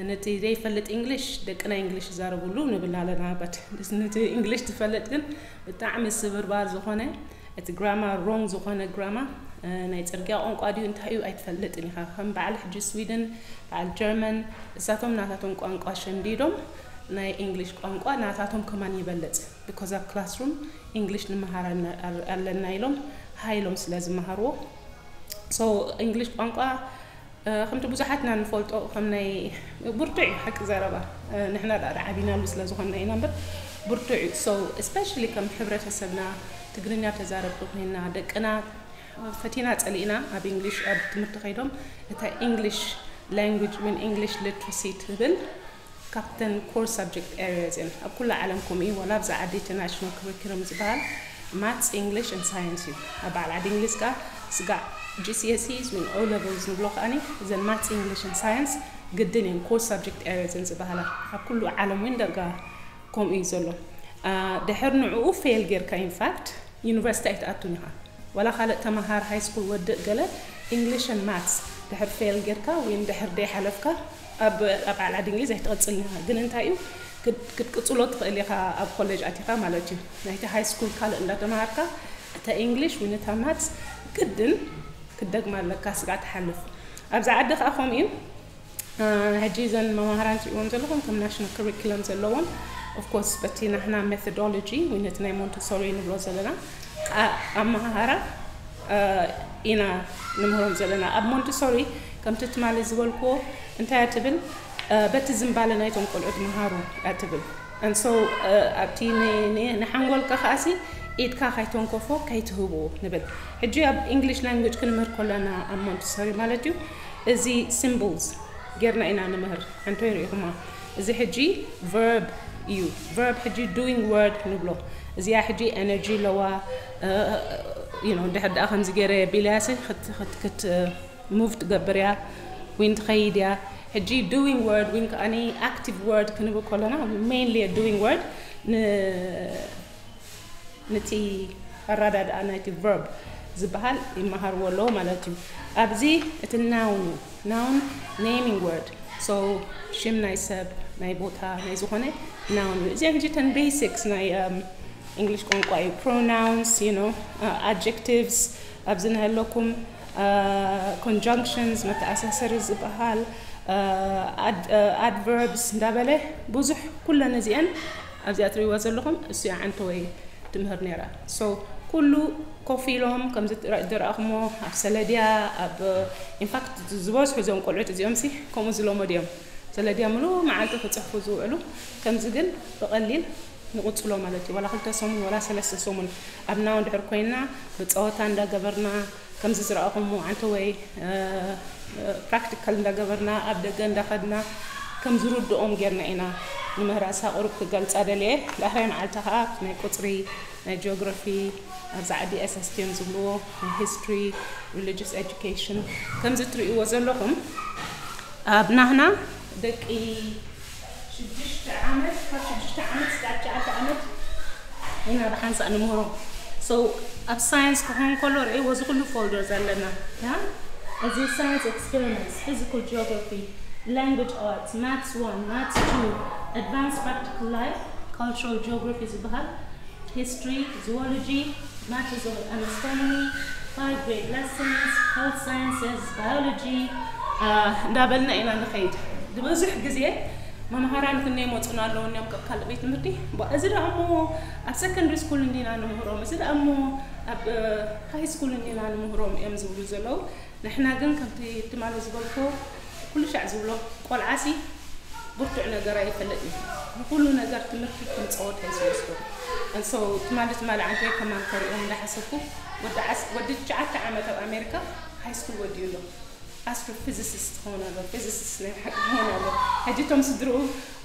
ነቲ ዘይፈልጥ እንግሊሽ ደቅና እንግሊሽ ይዛረብሉ ንብል ኣለና። በት ነቲ እንግሊሽ ትፈልጥ ግን ብጣዕሚ ስብርባር ዝኾነ፣ እቲ ግራማር ሮንግ ዝኾነ ግራማር፣ ናይ ጽርግያ ቋንቋ ድዩ እንታይ እዩ ኣይትፈልጥን ኢኻ። ከም በዓል ሕጂ ስዊድን፣ በዓል ጀርመን፣ እሳቶም ናታቶም ቋንቋ ሸምዲዶም ናይ እንግሊሽ ቋንቋ ናታቶም ከማን ይበልጽ። ቢኮዝ ኣብ ክላስሩም እንግሊሽ ንመሃር ኣለና ኢሎም ሃይሎም ስለ ዝመሃርዎ። ሶ እንግሊሽ ቋንቋ ከምቲ ብዙሓትና ንፈልጦ ከም ናይ ብርቱዕ እዩ ሓቂ ዘረባ። ንሕና ዳ ዓቢናሉ ስለ ዝኾንና ኢና እምበር ብርቱዕ እዩ። So especially ከም ሕብረተሰብና ትግርኛ ተዛረብቲ ኮይና ደቅና ፈቲና ጸሊእና ኣብ እንግሊሽ ኣብ ትምህርቲ ከይዶም እታ English language when English literacy ትብል ካብተን core subject areas እየን ኣብ ኩላ ዓለም ከምኡ እዩ። ወላ ኣብዛ ዓዲ እቲ national curriculum ዝበሃል maths English and science እዩ። ኣብ በዓል ዓዲ እንግሊዝ ከዓ ስጋዕ G C S Es when O levels ንብሎ ከዓኒ እዘን maths English and science ግድን እየን core subject areas እየን ዝበሃላ ኣብ ኩሉ ዓለም እውን ደርጋ ከምኡ እዩ ዘሎ። ድሕር ንዕኡ fail ጌርካ in fact ዩኒቨርሲቲ ኣይትኣቱን ኢኻ። ዋላ ካልእ ተመሃር ሃይ ስኩል ወድእ ገለ English and maths ድሕር fail ጌርካ ወይ ድሕር ደይ ሓለፍካ ኣብ ኣብ ዓዲ እንግሊዝ ኣይትቐጽልን ኢኻ። ግን እንታይ እዩ ክትቅጽሎ ትኽእል ኢኻ ኣብ ኮሌጅ ኣቲኻ ማለት እዩ። ናይቲ ሃይ ስኩል ካልእ እንዳተመሃርካ እታ English ወይ ነታ maths ግድን ክትደግማ ኣለካ ስጋዕ ትሓልፍ። ኣብዛ ዓዲ ከዓ ከምኡ እዩ። ሕጂ እዘን መማህራን ትሪእዎም ዘለኹም ከም national curriculum ዘለዎም of course በቲ ናህና methodology ወይ ነቲ ናይ ሞንተሶሪ ንብሎ ዘለና ኣመሃሃራ ኢና ንምህሮም ዘለና። ኣብ ሞንተሶሪ ከምቲ ትማሊ ዝበልክዎ እንታይ እያ ትብል፣ በቲ ዝንባለ ናይቶም ቆልዑ ትምሃሩ እያ ትብል። And so ኣብቲ ንሓንጎልካ ከኣሲ ኢድካ ካይተንኮፎ ካይትህብዎ ንብል። ሕጂ ኣብ English language ክንምህር ከለና ኣብ ሞንተሶሪ ማለት እዩ እዚ symbols ጌርና ኢና ንምህር። እንተ ይርኢኹማ እዚ ሕጂ verb እዩ። Verb ሕጂ doing word ንብሎ። እዚኣ ሕጂ energy ኣለዋ። You know ድሕር ደኣ ከምዚ ገይረ ቢልያሲ ክት move ትገብር እያ ዊን ትኸይድ እያ። ሕጂ doing word ዊን ከኣኒ active word ክንብል ከለና mainly doing word ነቲ ኣረዳድኣ ናይቲ verb ዝበሃል ይመሃርዎ ኣለዎ ማለት እዩ። ኣብዚ እቲ noun እዩ። Noun naming word። So ሽም ናይ ሰብ፣ ናይ ቦታ፣ ናይ ዝኾነ noun እዩ። እዚኣን ሕጂ ተን basics ናይ English ቋንቋ እዩ። Pronouns you know adjectives ኣብዚ ንሃለኩም፣ conjunctions መተኣሳሰሪ ዝበሃል፣ adverbs እንዳበለ ብዙሕ ኩለን እዚአን ኣብዚኣ ትሪእዋ ዘለኹም እሱ ዓንተወይ ትምህር ነይራ። So ኩሉ ኮፍ ኢሎም ከምዚ ዝረኣኹሞ ኣብ ሰለድያ ኣብ in fact ዝበዝሑ እዞም ቆልዑት እዚኦም ሲ ከምኡ ዝለመዱ እዮም። ሰለድያ ምሉእ መዓልቲ ክፅሕፉ ዝውዕሉ ከምዚ ግን ብቐሊል ንቕፅሎ ማለት እዩ። ዋላ ክልተ ሰሙን ዋላ ሰለስተ ሰሙን ኣብ noun ድሕር ኮይና ብፀወታ እንዳገበርና ከምዚ ዝረኣኹሞ ዓንተወይ practical እንዳገበርና ኣብ ደገ እንዳኸድና ከም ዝርድኦም ጌርና ኢና ንምህር። እሳ ቁሩብ ክገልፃ ደልየ። ዳሕራይ መዓልቲ ከዓ ናይ ቁፅሪ፣ ናይ geography፣ ኣብዛ ዓዲ S S T እዮም ዝብልዎ፣ ናይ history፣ religious education ከምዚ ትርእይዎ ዘለኹም ኣብ ናህና ደቂ ሽዱሽተ ዓመት ካብ ሽዱሽተ ዓመት እስካብ ትሽዓተ ዓመት ኢና ብሓንሳእ ንምህሮም። So ኣብ science ክኾን ከሎ ርእይዎ እዚ ኩሉ folder ዘለና ያ እዚ science experiments, physical geography, language arts, maths one, maths two, advanced practical life, cultural geography ዝበሃል history, zoology, maths of astronomy, five grade lessons, health sciences, biology እንዳበልና ኢና ንኸይድ። ብዙሕ ግዜ መምሃራን ክንደይ መፁና ኣለዉ እኒኦም ካብ ካልእ ቤት ትምህርቲ። እዚ ደኣ እሞ ኣብ secondary school እንዲና ንምህሮም፣ እዚ ደኣ እሞ ኣብ high school እንዲና ንምህሮም እዮም ዝብሉ ዘለዉ። ንሕና ግን ከምቲ ትማሊ ዝበልኮ ኩሉ ሻዕ ዝብሎ ቆልዓሲ ብርቱዕ ነገር ኣይፈልጥን። ንኹሉ ነገር ትምህርቲ ከም ፀወታ እዩ ዝወስዶ። And so ትማሊ ትማሊ ዓንተይ ከማን ከሪኦም እንዳሓሰብኩ ወዲ ዓስ- ወዲ ትሽዓተ ዓመት ኣብ ኣሜሪካ ሃይ ስኩል ወዲኡ ኣሎ። Astrophysicist ክኾን ኣሎ፣ physicist ናይ ሓቂ ክኾን ኣሎ። ሕጂ እቶም ስድርኡ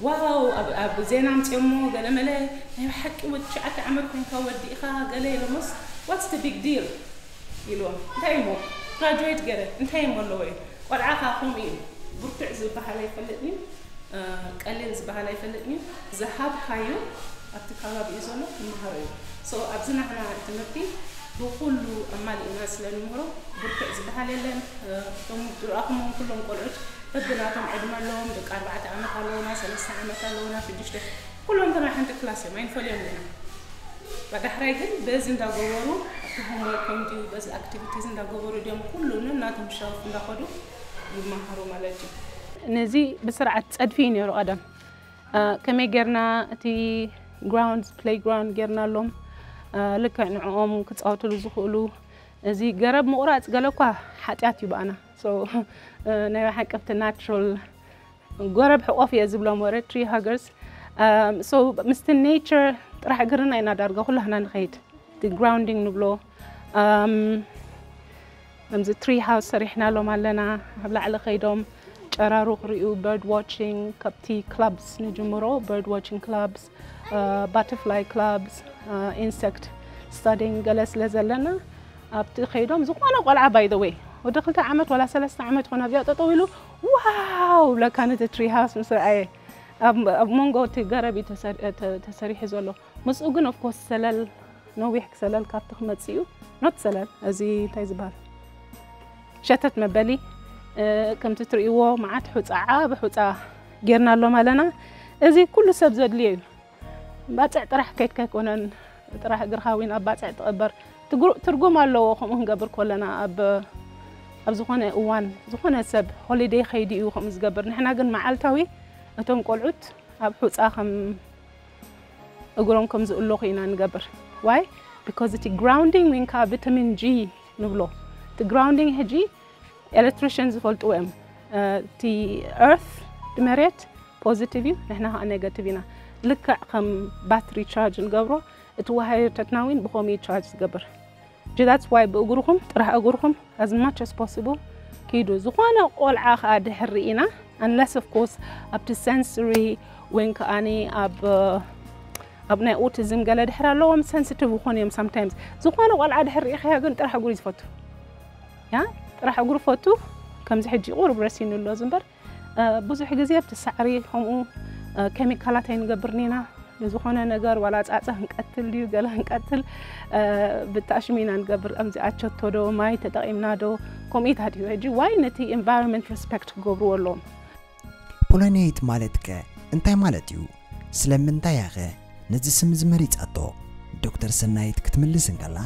ዋው ኣብ- ኣብ ዜና ኣምፅኦሞ ገለመለ ናይ ሓቂ ወዲ ትሽዓተ ዓመት ኮንካ ወዲእኻ ገለ ኢሎሞስ what's the big deal ኢልዎም። እንታይ እሞ ግራጁዌት ገለ እንታይ እሞ ኣለዎ እዩ። ቆልዓ ከዓ ከምኡ እዩ። ብርቱዕ ዝበሃል ኣይፈልጥን እዩ፣ ቀሊል ዝበሃል ኣይፈልጥን እዩ። ዝሃብካዮ ኣብቲ ከባቢኡ ዘሎ ክመሃሮ እዩ። So ኣብዚ ናህና ትምህርቲ ብኩሉ ኣማሊእና ስለ ንምህሮ ብርቱዕ ዝበሃል የለን። እቶም ዝረኣኹሞም ኩሎም ቆልዑት በብናቶም ዕድመ ኣለዎም። ደቂ ኣርባዕተ ዓመት ኣለውና፣ ሰለስተ ዓመት ኣለውና፣ ሽዱሽተ፣ ኩሎም ተማይ ሓንቲ ክላስ እዮም፣ ኣይንፈልዮም ኢና። ብዳሕራይ ግን በዚ እንዳገበሩ ኣብቲ ሆምወርክ ኮሚቲ በዚ ኣክቲቪቲዝ እንዳገበሩ ድዮም ኩሉ ነናቶም ሸልፍ እንዳኸዱ ይመሃሩ ማለት እዩ። ነዚ ብስርዓት ጸድፊ እዩ ነይሩ ቀደም። ከመይ ጌርና እቲ ግራውንድ ፕሌይ ግራውንድ ጌርናሎም፣ ልክዕ ንዕኦም ክፃወትሉ ዝኽእሉ። እዚ ገረብ ምቑራፅ ገለ እኳ ሓጢኣት እዩ ብኣና። ናይ ሓቂ ኣብቲ ናቹራል ገረብ ሕቆፍ እየ ዝብሎም ወረ ትሪ ሃገርስ። ምስቲ ኔቸር ጥራሕ እግርና ኢና ዳርጋ ኩላህና ንኸይድ። እቲ ግራውንዲንግ ንብሎ ከምዚ ትሪ ሃውስ ሰሪሕናሎም ኣለና። ኣብ ላዕሊ ከይዶም ጨራሩ ክርእዩ፣ በርድ ዋቺንግ፣ ካብቲ ክላብስ ንጅምሮ፣ በርድ ዋቺንግ ክላብስ፣ ባተርፍላይ ክላብስ፣ ኢንሰክት ስታዲንግ ገለ ስለ ዘለና ኣብቲ ከይዶም ዝኾነ ቆልዓ ባይ ወይ ወዲ ክልተ ዓመት ዋላ ሰለስተ ዓመት ኾነ ኣብዚኣ ጠጠው ኢሉ ዋው ብለካ ነቲ ትሪ ሃውስ ምስ ረኣየ ኣብ መንጎ እቲ ገረብ እዩ ተሰሪሑ ዘሎ። ምስኡ ግን ኦፍኮርስ ሰለል ነዊሕ ክሰለል ካብቲ ክመጽእ እዩ። ኖት ሰለል፣ እዚ እንታይ ዝበሃል ሸተት መበሊ ከምቲ ትርእይዎ መዓት ሑፃ ዓቢ ሑፃ ጌርና ኣሎም ኣለና። እዚ ኩሉ ሰብ ዘድልዮ እዩ። ባፅዕ ጥራሕ ከይድካ ኣይኮነን፣ ጥራሕ እግርኻ ዊን ኣብ ባፅዕ ትቕበር። ትርጉም ኣለዎ ከምኡ ክንገብር ከለና ኣብ ዝኾነ እዋን ዝኾነ ሰብ ሆሊደይ ከይዲ እዩ ከምኡ ዝገብር። ንሕና ግን መዓልታዊ እቶም ቆልዑት ኣብ ሑፃ ከም እግሮም ከም ዝእለኹ ኢና ንገብር። ዋይ? ቢካዝ እቲ ግራውንዲንግ ዊን ከዓ ቪታሚን ጂ ንብሎ። እቲ ግራውንዲንግ ሕጂ ኤሌክትሪሽን ዝፈልጥዎ እዮም። እቲ ኤርት መሬት ፖዚቲቭ እዩ፣ ንሕና ከዓ ኔጋቲቭ ኢና። ልክዕ ከም ባትሪ ቻርጅ ንገብሮ እቲ ዋሃይርተትና ዊን ብኸምኡ እዩ ቻርጅ ዝገብር። ጅዳትስ ዋይ ብእግርኹም ጥራሕ እግርኹም as much as possible ኪዱ። ዝኾነ ቆልዓ ከዓ ድሕር ርኢና፣ unless of course ኣብቲ ሰንስሪ ወይን ከዓኒ ኣብ ኣብ ናይ ኦቲዝም ገለ ድሕር ኣለዎም ሰንሲቲቭ ዝኾኑ እዮም። ሳምታይምስ ዝኾነ ቆልዓ ድሕር ርኢኻዮ ግን ጥራሕ እግሩ እዩ ዝፈቱ። ያ ጥራሕ እግሩ ፈቱ። ከምዚ ሕጂ ቁሩብ ረሲኑ ኣሎ ዝምበር ብዙሕ ግዜ ኣብቲ ሳዕሪ ከምኡ ኬሚካላት ኣይንገብርን ኢና። ንዝኾነ ነገር ዋላ ፃፀ ክንቀትል ድዩ ገለ ክንቀትል ብታሽሙ ኢና ንገብር። ከምዚ ኣቸቶ ዶ ማይ ተጠቒምና ዶ ከምኡታት እዩ። ሕጂ ዋይ ነቲ ኤንቫይሮንመንት ሪስፔክት ክገብርዎ ኣለዎም። ፖሎኔት ማለት ከ እንታይ ማለት እዩ? ስለምንታይ እያ ኸ ነዚ ስም እዚ መሪጻቶ? ዶክተር ሰናይት ክትምልስ እንከላ፣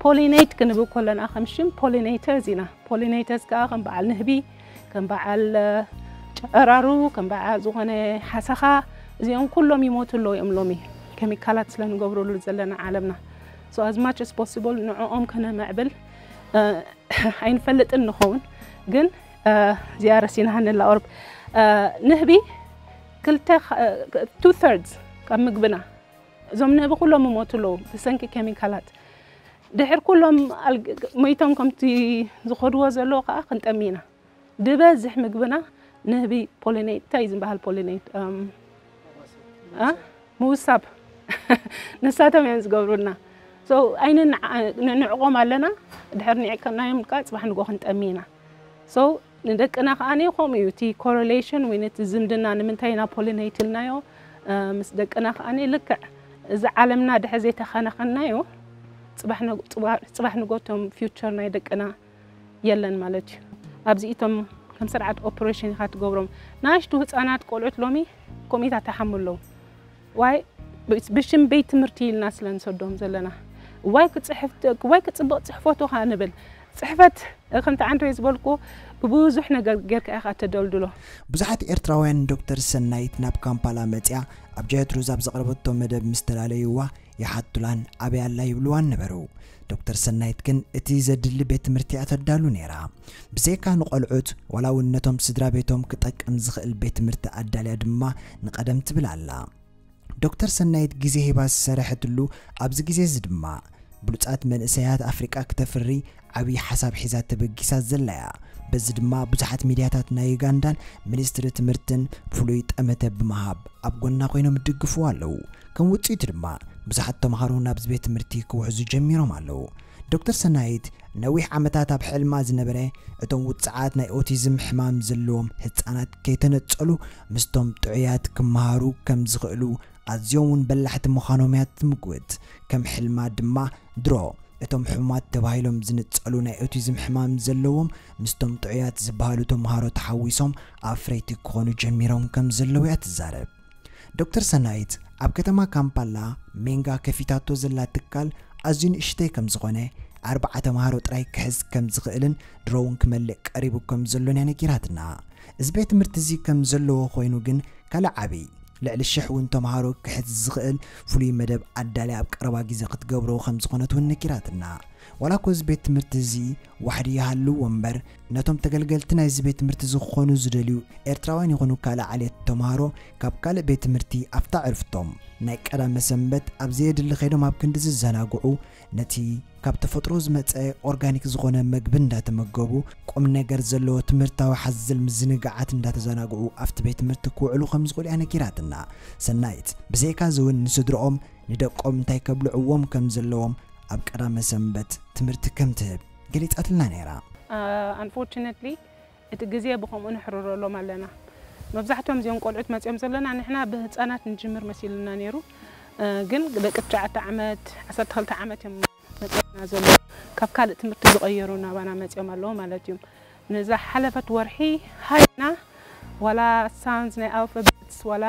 ፖሊኔት ክንብል ከለና ከም ሽም ፖሊኔተርስ ኢና። ፖሊኔተርስ ከዓ ከም በዓል ንህቢ፣ ከም በዓል ጨራሩ፣ ከም በዓል ዝኾነ ሓሰኻ፣ እዚኦም ኩሎም ይሞቱ ኣለዉ እዮም። ሎሚ ኬሚካላት ስለ ንገብረሉ ዘለና ዓለምና so as much as possible ንዕኦም ከነምዕብል ኣይንፈልጥን ንኸውን ግን እዚኣ ረሲናሃ ንላ ኦርብ ንህቢ ክልተ two thirds ካብ ምግብና እዞም ንህቢ ኩሎም ይሞቱ ኣለዉ ብሰንኪ ኬሚካላት። ድሕር ኩሎም ሞይቶም ከምቲ ዝኸድዎ ዘለዉ ከዓ ክንጠሚ ኢና። ድበዝሕ ምግብና ንህቢ ፖሊኔት እንታይ እዩ ዝበሃል ፖሊኔት ምውሳብ ንሳቶም እዮም ዝገብሩና። ኣይንንዕቆም ኣለና። ድሕር ንዕቀናዮም ከዓ ፅባሕ ንጎ ክንጠሚ ኢና። ንደቅና ከዓ ከምኡ እዩ እቲ ኮረሌሽን ወይ ነቲ ዝምድና ንምንታይ ኢና ፖሊኔት ኢልናዮ ምስ ደቅና ከዓ ልክዕ እዚ ዓለምና ድሕር ዘይተኸናኸናዮ ፅባሕ ንጎቶም ፊውቸር ናይ ደቅና የለን ማለት እዩ። ኣብዚ እቶም ከም ስርዓት ኦፕሬሽን ኢኻ ትገብሮም። ንኣሽቱ ህፃናት ቆልዑት ሎሚ ኮሚታት ተሓሙ ኣለዉ። ዋይ ብሽም ቤት ትምህርቲ ኢልና ስለ ንሰዶም ዘለና ዋይ ክፅሕፍ ዋይ ክፅብቕ ፅሕፈቱ ኻ ንብል። ፅሕፈት ከምቲ ዓንድሬ ዝበልኩ ብብዙሕ ነገር ጌርካ ኢኻ ተደልድሎ። ብዙሓት ኤርትራውያን ዶክተር ሰናይት ናብ ካምፓላ መፅያ ኣብ ጃየት ሩዝ ኣብ ዘቕረበቶ መደብ ምስ ተላለይዋ ይሓቱላን ኣበይ ኣላ ይብልዋን ነበሩ። ዶክተር ሰናይት ግን እቲ ዘድሊ ቤት ትምህርቲ እያ ተዳሉ ነይራ። ብዘይካ ንቆልዑት ዋላ እውን ነቶም ስድራ ቤቶም ክጠቅም ዝኽእል ቤት ትምህርቲ ኣዳልያ ድማ ንቐደም ትብል ኣላ። ዶክተር ሰናይት ግዜ ሂባ ዝሰረሐትሉ ኣብዚ ግዜ እዚ ድማ ብሉጻት መንእሰያት ኣፍሪቃ ክተፍሪ ዓብዪ ሓሳብ ሒዛ ተበጊሳ ዘላ እያ። በዚ ድማ ብዙሓት ሚድያታት ናይ ዩጋንዳን ሚኒስትሪ ትምህርትን ፍሉይ ጠመተ ብምሃብ ኣብ ጎና ኮይኖም ይድግፍዋ ኣለዉ። ከም ውፅኢቱ ድማ ብዙሓት ተምሃሮ ናብዚ ቤት ትምህርቲ ክውሕዙ ጀሚሮም ኣለዉ። ዶክተር ሰናይት ነዊሕ ዓመታት ኣብ ሕልማ ዝነበረ እቶም ውፅዓት ናይ ኦቲዝም ሕማም ዘለዎም ህፃናት ከይተነፀሉ ምስቶም ጥዑያት ክመሃሩ ከም ዝኽእሉ ኣዝዮም እውን በላሕቲ ምዃኖም እያ ትምጉት። ከም ሕልማ ድማ ድሮ እቶም ሕሙማት ተባሂሎም ዝንጸሉ ናይ ኦቲዝም ሕማም ዘለዎም ምስቶም ጥዑያት ዝበሃሉ ተምሃሮ ተሓዊሶም ኣፍረይቲ ክኾኑ ጀሚሮም ከም ዘለዉ እያ ትዛረብ። ዶክተር ሰናይት ኣብ ከተማ ካምፓላ ሜንጋ ከፊታቶ ዘላ ትካል ኣዝዩ ንእሽተይ ከም ዝኾነ፣ ኣርባዓ ተምሃሮ ጥራይ ክሕዝ ከም ዝኽእልን ድሮ እውን ክመልእ ቀሪቡ ከም ዘሎን እያ ነጊራትና። እዚ ቤት ትምህርቲ እዚ ከም ዘለዎ ኮይኑ ግን ካልእ ዓብዪ ልዕሊ ሽሕ እውን ተምሃሮ ክሕዝ ዝኽእል ፍሉይ መደብ ኣዳልያ ኣብ ቀረባ ግዜ ክትገብሮ ከም ዝኾነት እውን ነጊራትና። ዋላ እኮ እዚ ቤት ትምህርቲ እዚ ዋሕዲ ይሃልዎ እምበር፣ ነቶም ተገልገልቲ ናይዚ ቤት ትምህርቲ ዝኾኑ ዝደልዩ ኤርትራውያን ይኹኑ ካልእ ዓሌት ተምሃሮ ካብ ካልእ ቤት ትምህርቲ ኣብታ ዕርፍቶም ናይ ቀዳመ ሰንበት ኣብ ዘየድሊ ከይዶም ኣብ ክንዲ ዝዘናግዑ፣ ነቲ ካብ ተፈጥሮ ዝመጸ ኦርጋኒክ ዝኾነ መግቢ እንዳተመገቡ ቁም ነገር ዘለዎ ትምህርታዊ ሓዘል ምዝንጋዓት እንዳተዘናግዑ ኣብቲ ቤት ትምህርቲ ክውዕሉ ከም ዝኽእሉ እያ ነጊራትና። ሰናይት ብዘይካ እዚ እውን ንስድርኦም ንደቆም እንታይ ከብልዕዎም ከም ዘለዎም ኣብ ቀዳመ ሰንበት ትምህርቲ ከም ትህብ ገሊጻትልና ነይራ። ኣንፎርቹነትሊ እቲ ግዜ ብኸምኡ ንሕርረሎም ኣለና። መብዛሕትኦም እዚኦም ቆልዑት መጺኦም ዘለና ንሕና ብህፃናት ንጅምር መሲሉና ነይሩ። እ፣ ግን ደቂ ትሽዓተ ዓመት፣ ዓሰርተ ክልተ ዓመት እዮም መጺኦምና ዘለዉ። ካብ ካልእ ትምህርቲ ዝቐየሩ ናባና መጺኦም ኣለዉ ማለት እዩ። ንዝሓለፈት ወርሒ ሃይና ዋላ ሳውንድስ ናይ ኣልፋቤትስ ዋላ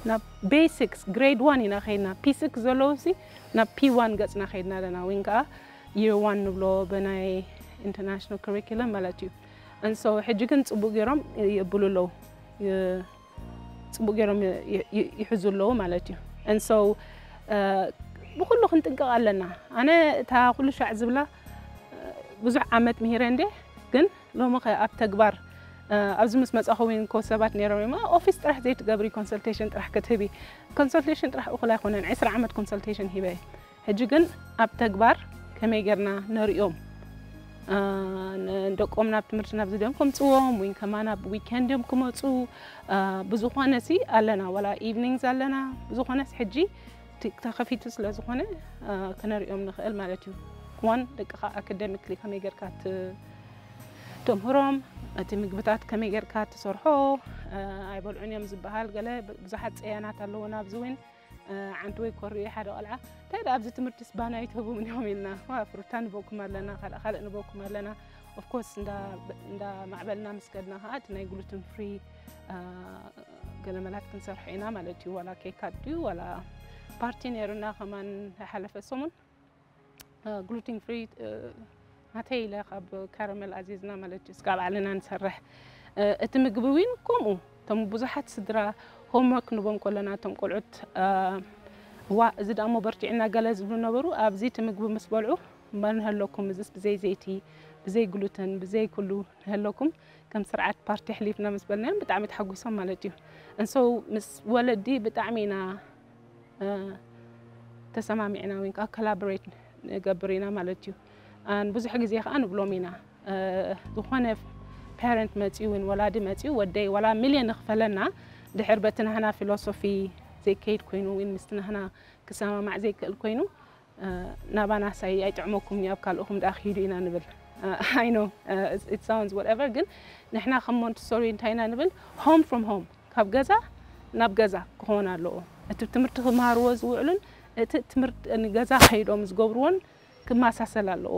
ናብ ቤሲክስ ግሬድ ዋን ኢና ከይድና። ፒ ሲክስ ዘለዉ ሲ ናብ ፒ ዋን ገጽና ከይድና ኣለና። ወይን ከዓ ይር ዋን ንብሎ ብናይ ኢንተርናሽናል ካሪኩለም ማለት እዩ። And so ሕጂ ግን ጽቡቕ ገይሮም የብሉ ኣለዉ። ይ-፣ ጽቡቕ ገይሮም ይ-፣ ይ-፣ ይሕዙ ኣለዉ ማለት እዩ። And so፣ እ፣ ብኹሉ ክንጥንቀቕ ኣለና። ኣነ እታ ኩሉ ሻዕ ዝብላ፣ እ፣ ብዙሕ ዓመት ምሂረ እንዴ፣ ግን ሎሚ ኸ ኣብ ተግባር፣ እ፣ ኣብዚ ምስ መጻኹ እውን እኮ ሰባት ነይሮም እዮም፣ "ኦፊስ ጥራሕ ዘይትገብሪ፣ ኮንሰልቴሽን ጥራሕ ክትህቢ?" ኮንሰልቴሽን ጥራሕ እኹል ኣይኮነን፣ ዕስራ ዓመት ኮንሰልቴሽን ሂበ እየ። ሕጂ ግን ኣብ ተግባር ከመይ ጌርና ነርእዮም? እ፣ ንደቆም ናብ ትምህርቲ ናብ ዝደዮም ከምጽዎም፣ ወይ ከማን ኣብ ዊኬንድ እዮም ክመጹ። እ፣ ብዝኾነ ሲ ኣለና፣ ዋላ ኢቭኒንግስ ኣለና። ብዝኾነስ ሕጂ እቲ ተኸፊቱ ስለ ዝኾነ፣ እ፣ ክነርእዮም ንኽእል ማለት እዩ። ዋን ደቅኻ ኣካደሚክሊ ከመይ ጌርካ ት-፣ ተምህሮም፣ እቲ ምግብታት ከመይ ጌርካ ትሰርሖ፣ እ፣ ኣይበልዑን እዮም ዝበሃል። ገለ ብ-፣ ብዙሓት ጸያናት ኣለዉና ኣብዚ እውን። እ፣ ሓንቲ ወይ ኮርዩ ሓደ ቆልዓ፣ "እንታይ ደኣ ኣብዚ ትምህርትስ ባና ኣይትህቡምን እዮም?" ኢልና። ዋ፣ ፍሩታ ንበኩም ኣለና፣ ካልእ ካልእ ንበኩም ኣለና። ኦፍ ኮርስ እንዳ፣ እንዳ ማዕበልና ምስ ከድና ከኣ እቲ ናይ ግሉትን ፍሪ፣ እ፣ ገለ መላት ክንሰርሖ ኢና ማለት እዩ። ዋላ ኬካት ድዩ፣ ዋላ ፓርቲ ነይሩና ከማን ዝሓለፈ ሰሙን። እ፣ ግሉቲን ፍሪ፣ እ፣ ናተይ ኢለ ካብ ካራመል ኣዚዝና ማለት እዩ። እስካብ ባዕልና ንሰርሕ። እ፣ እቲ ምግቢ እውን ከምኡ። እቶም ብዙሓት ስድራ ሆምወርክ ንቦም ከለና እቶም ቆልዑት፣ እ፣ "ዋ፣ እዚ ደኣ እሞ በርቲዕና" ገለ ዝብሉ ነበሩ። ኣብዚ እቲ ምግቢ ምስ በልዑ፣ "እምበር ንሀለኩም፣ እዚስ ብዘይ ዘይቲ፣ ብዘይ ግሉተን፣ ብዘይ ኩሉ ንሀለኩም፣ ከም ስርዓት ፓርቲ ኣሕሊፍና" ምስ በልናዮም ብጣዕሚ ተሓጒሶም ማለት እዩ። And so ምስ ወለዲ ብጣዕሚ ኢና፣ እ፣ ተሰማሚዕና ወይ ከዓ ኮላቦሬት ንገብር ኢና ማለት እዩ። And ብዙሕ ግዜ ከዓ ንብሎም ኢና፣ እ፣ ዝኾነ ፓረንት መፂኡ ወይ ወላዲ መፂኡ፣ "ወደይ ዋላ ሚልዮን ይኽፈለና፣ ድሕር በቲ ናህና ፊሎሶፊ ዘይከይድ ኮይኑ ወይ ምስቲ ናህና ክሰማማዕ ዘይክእል ኮይኑ፣ እ፣ ናባና ሳይ ኣይጥዕመኩም እዩ፣ ኣብ ካልእኹም ደኣ ክሂዱ" ኢና ንብል። እ፣ I know፣ እ፣ it sounds whatever፣ ግን ንሕና ከም ሞንትሶሪ እንታይ ኢና ንብል? ሆም ፍሮም ሆም፣ ካብ ገዛ ናብ ገዛ ክኾን ኣለዎ። እቲ ትምህርቲ ክመሃርዎ ዝውዕሉን እቲ ትምህርቲ ንገዛ ከይዶም ዝገብርዎን ክመሳሰል ኣለዎ።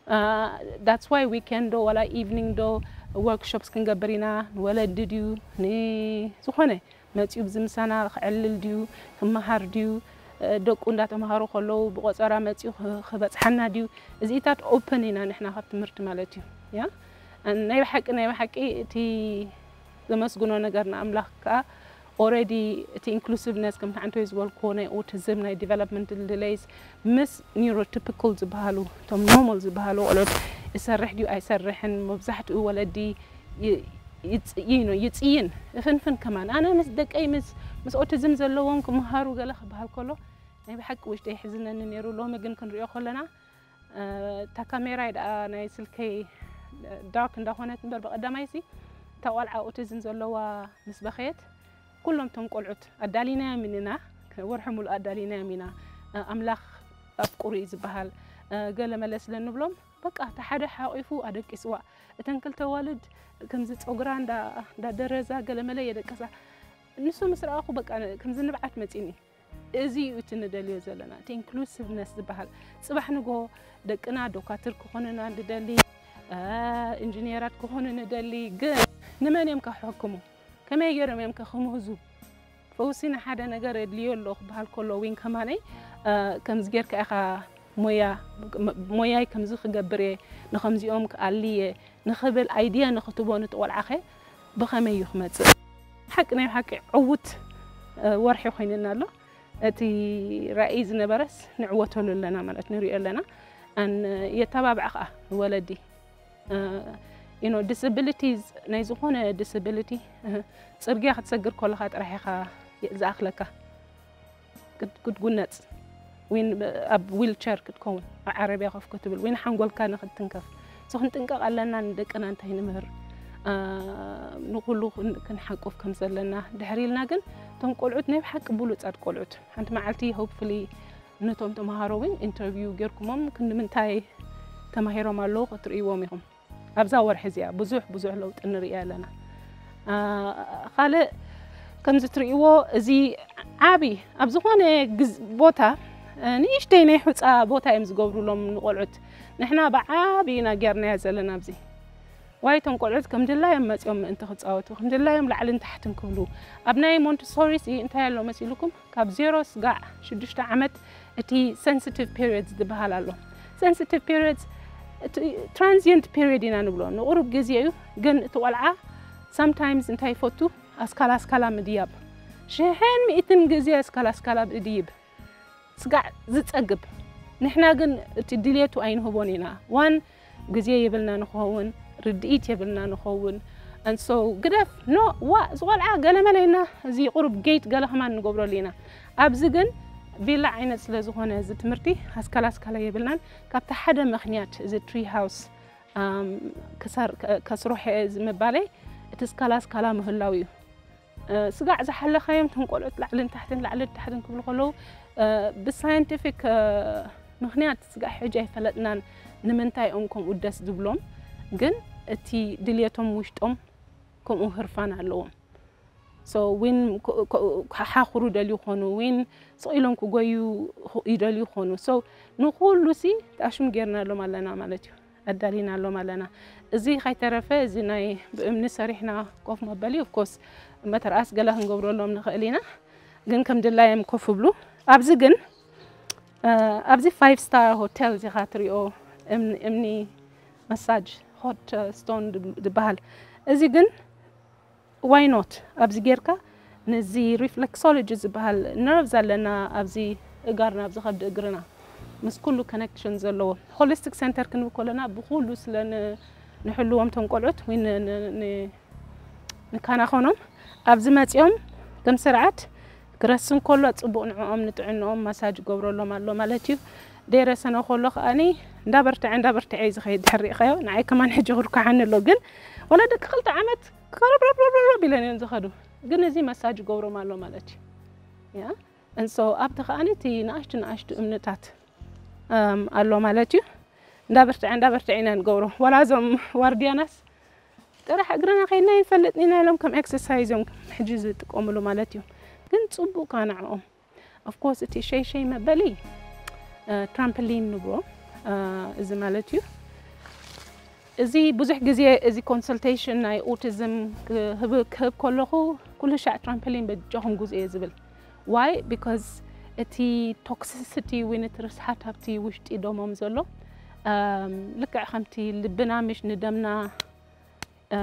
እ፣ that's why ዊኬንድ ዶ ዋላ ኢቭኒንግ ዶ ወርክሾፕስ ክንገብር ኢና። ንወለዲ ድዩ ንዝኾነ መፂኡ ብዚ ምሳና ክዕልል ድዩ፣ ክመሃር ድዩ፣ እ፣ ደቁ እንዳተምሃሩ ከለዉ ብቆፀራ መፂኡ ክ-፣ ክበፅሓና ድዩ፣ እዚኢታት ኦፕን ኢና ንሕና ካብ ትምህርቲ ማለት እዩ። ያ፣ ናይ ብሓቂ፣ ናይ ብሓቂ እቲ ዘመስግኖ ነገር ንኣምላኽ ከኣ ኦረዲ እቲ ኢንክሉሲቭነስ ከምቲ ሓንቲ ዝበልክዎ ናይ ኦቲዝም ናይ ዲቨሎፕመንታል ዲሌይስ ምስ ኒውሮቲፒካል ዝበሃሉ እቶም ኖርማል ዝበሃሉ ቆልዑት ይሰርሕ ድዩ ኣይሰርሕን፣ መብዛሕትኡ ወለዲ ይ-፣ ይጽ-፣ you know፣ ይጽይን፣ ይፍንፍን ከማን። ኣነ ምስ ደቀይ ምስ፣ ምስ ኦቲዝም ዘለዎም ክመሃሩ ገለ ክበሃል ከሎ ናይ ብሓቂ ውሽጠይ ይሕዝነኒ ነይሩ። ሎሚ ግን ክንሪኦ ከለና፣ እ፣ እታ ካሜራይ ደኣ ናይ ስልከይ ዳርክ እንዳኾነት እምበር፣ ብቐዳማይሲ እታ ቆልዓ ኦቲዝም ዘለዋ ምስ በኸየት፣ ኩሎም እቶም ቆልዑት ኣዳሊናዮም ኢና፣ ወርሒ ሙሉእ ኣዳሊናዮም ኢና። እ፣ ኣምላኽ ኣፍቅሩ እዩ ዝበሃል። እ፣ ገለ መለ ስለ ንብሎም፣ በቃ፣ እቲ ሓደ ሓቂፉ ኣደቂስዋ። እተን ክልተ ኣዋልድ ከምዚ ጸጉራ እንዳ-፣ እንዳደረዛ ገለ መለ የደቀሳ። ንሱ ምስ ረኣኹ፣ በቃ፣ ከምዚ ንብዓት መጺኒ። እዚ እዩ እቲ ንደልዮ ዘለና፣ እቲ ኢንክሉሲቭነስ ዝበሃል። ጽባሕ ንግሆ ደቅና ዶካትር ክኾኑና ንደሊ፣ እ፣ ኢንጂኒራት ክኾኑ ንደሊ፣ ግን ንመን እዮም ከሕክሙ? ከመይ ገይሮም እዮም ከ ክምህዙ? ፈውሲ ንሓደ ነገር የድልዮ ኣሎ ክበሃል ከሎ እውን ከማነይ፣ እ፣ ከምዚ ጌርካ ኢኻ ሞያ፣ ሞያይ ከምዚ ክገብር እየ፣ ንኸምዚኦም ክኣሊ እየ ንኽብል ኣይድያ ንኽትቦ ንትቖልዓኸ ብኸመይ እዩ ክመጽእ? ሓቂ ናይ ሓቂ ዕዉት፣ እ፣ ወርሒ ኮይንና ኣሎ። እቲ ራእይ ዝነበረስ ንዕወተሉ ኣለና ማለት ንሪኦ ኣለና። ኣን የተባብዕ ኸኣ ንወለዲ። እ፣ you know፣ ዲስብሊቲዝ ናይ ዝኾነ ዲስብሊቲ፣ እ፣ ጽርግያ ክትሰግር ከለኻ ጥራሕ ኢኻ ዝኣኽለካ። ክት-፣ ክትጉነጽ፣ ወይ ኣብ ዊልቸር ክትከውን፣ ኣብ ዓረብያ ኮፍ ክትብል፣ ወይ ንሓንጎልካ ንኽትንከፍ። So ክንጥንቀቕ ኣለና፣ ንደቅና እንታይ ንምህር፣ እ፣ ንኹሉ ክን-፣ ክንሓቁፍ ከም ዘለና። ድሕሪ ኢልና ግን እቶም ቆልዑት ናይ ብሓቂ ብሉጻት ቆልዑት። ሓንቲ መዓልቲ ሆፕፉሊ ነቶም ተምሃሮ እውን ኢንተርቪው ጌርኩሞም ክንዲ ምንታይ ተማሂሮም ኣለዉ ክትርእይዎም ኢኹም። ኣብዛ ወርሒ እዚኣ ብዙሕ፣ ብዙሕ ለውጢ ንርኢ ኣለና። እ፣ ካልእ ከምዚ ትርእይዎ እዚ ዓቢ ኣብ ዝኾነ ግዝ-፣ ቦታ፣ እ፣ ንእሽተይ ናይ ሑጻ ቦታ እዮም ዝገብሩሎም ንቆልዑት። ንሕና ብዓቢ ኢና ጌርናዮ ዘለና ኣብዚ። ዋይ፣ እቶም ቆልዑት ከም ድላዮም መጺኦም ምእንቲ ክጻወቱ፣ ከም ድላዮም ላዕልን ታሕትን ክብሉ። ኣብ ናይ ሞንተሶሪ ሲ እንታይ ኣሎ መሲልኩም? ካብ ዜሮ ስጋዕ ሽዱሽተ ዓመት እቲ ሴንሲቲቭ ፔሪዮድ ዝበሃል ኣሎ። ሴንሲቲቭ ፔሪዮድ እቲ ትራንዚየንት ፔሪዮድ ኢና ንብሎ። ንቑሩብ ግዜ እዩ፣ ግን እቲ ቆልዓ ሳምታይምስ እንታይ ይፈቱ? ኣስካላ ኣስካላ ምድያብ። ሽሕን ሚእትን ግዜ ኣስካላ ኣስካላ ምድይብ። ስጋዕ ዝጸግብ። ንሕና ግን እቲ ድልየቱ ኣይንህቦን ኢና። ዋን ግዜ የብልና ንኸውን፣ ርድኢት የብልና ንኸውን። And so ግደፍ፣ ኖ፣ ዋ፣ ዝቆልዓ ገለ መለ ኢና፣ እዚ ቁሩብ ጌት ገለ ከማን ንገብረሉ ኢና። ኣብዚ ግን ቪላ ዓይነት ስለ ዝኾነ እዚ ትምህርቲ ኣስካላ ኣስካላ የብልናን። ካብቲ ሓደ ምኽንያት እዚ ትሪ ሃውስ፣ ኣም፣ ክሰር-፣ ከ-፣ ከስርሖ እየ እዚ ምባለይ፣ እቲ ኣስካላ ኣስካላ ምህላው እዩ። እ፣ ስጋዕ ዝሓለኻዮም እቶም ቆልዑት ላዕልን ታሕትን፣ ላዕልን ታሕትን ክብሉ ከለዉ፣ እ፣ ብሳይንቲፊክ፣ እ፣ ምኽንያት ስጋዕ ሕጂ ኣይፈለጥናን ንምንታይ እዮም ከምኡ ደስ ዝብሎም፣ ግን እቲ ድልየቶም ውሽጦም ከምኡ ህርፋን ኣለዎም። So ዊን ክ-፣ ክ-፣ ክሓኽሩ ደልዩ ይኾኑ፣ ዊን ስቕ ኢሎም ክጎዩ ይደልዩ ይኾኑ። So ንኹሉ ሲ ታሽም ጌርናሎም ኣለና ማለት እዩ። ኣዳሊናሎም ኣለና። እዚ ከይተረፈ፣ እዚ ናይ ብእምኒ ሰሪሕና ኮፍ መበሊ፣ ኦፍ ኮርስ፣ መተርኣስ ገለ ክንገብረሎም ንኽእል ኢና፣ ግን ከም ድላዮም ኮፍ ይብሉ። ኣብዚ ግን፣ እ፣ ኣብዚ ፋይቭ ስታር ሆቴል ኢኻ ትሪኦ፣ እምኒ፣ እምኒ መሳጅ፣ ሆት ስቶን ዝብ-፣ ዝበሃል። እዚ ግን ዋይ ኖት ኣብዚ ጌርካ ነዚ ሪፍሌክሶሎጂ ዝበሃል ነርቭስ ኣለና ኣብዚ እጋርና፣ ኣብዚ ከብዲ እግርና፣ ምስ ኩሉ ኮኔክሽን ዘለዎ ሆሊስቲክ ሴንተር ክንብል ከለና ብኩሉ ስለ ን-፣ ንሕልዎም ቶም ቆልዑት ወይ ን-፣ ን-፣ ን-፣ ንከናኸኖም ኣብዚ መጺኦም ከም ስርዓት ክረስን ከሎ ጽቡቕ ንዕኦም ንጥዕንኦም ማሳጅ ገብረሎም ኣሎ ማለት እዩ። ደይረሰነ ከሎ ከኣኒ እንዳበርትዐ እንዳበርትዐ እዩ ዝኸይድ። ድሕሪ ሪእኻዮ ንዓይ ከማን ሕጂ ክርኩሓኒ ኣሎ፣ ግን ወላ ደቂ ክልተ ዓመት ከረብረብረብረብ ኢለን እየን ዝኸዱ። ግን እዚ መሳጅ ገብሮም ኣሎ ማለት እዩ። ያ፣ and so ኣብቲ ከኣኒ እቲ ንኣሽቱ ንኣሽቱ እምንታት፣ እም፣ ኣሎ ማለት እዩ። እንዳበርትዐ እንዳበርትዐ ኢና ንገብሮ። ወላ እዞም ዋርድያናስ ጥራሕ እግርና ከይድና ይንፈልጥ ኢና ኢሎም ከም ኤክሰርሳይዝ እዮም ሕጂ ዝጥቀምሉ ማለት እዩ። ግን ጽቡቕ ከኣ ንዕኦም። ኦፍ ኮርስ እቲ ሸይ ሸይ መበሊ፣ እ፣ ትራምፕሊን ንብሎ፣ እ፣ እዚ ማለት እዩ። እዚ ብዙሕ ግዜ እዚ ኮንሰልቴሽን ናይ ኦቲዝም ክህብ፣ ክህብ ከለኹ ኩሉ ሻዕ ትራምፕሊን በጃኹም ግዙ እየ ዝብል። ዋይ? ቢካዝ እቲ ቶክሲሲቲ ወይ ነቲ ርስሓት ኣብቲ ውሽጢ ደሞም ዘሎ፣ እም፣ ልክዕ ከምቲ ልብና ምሽ ንደምና፣ እ፣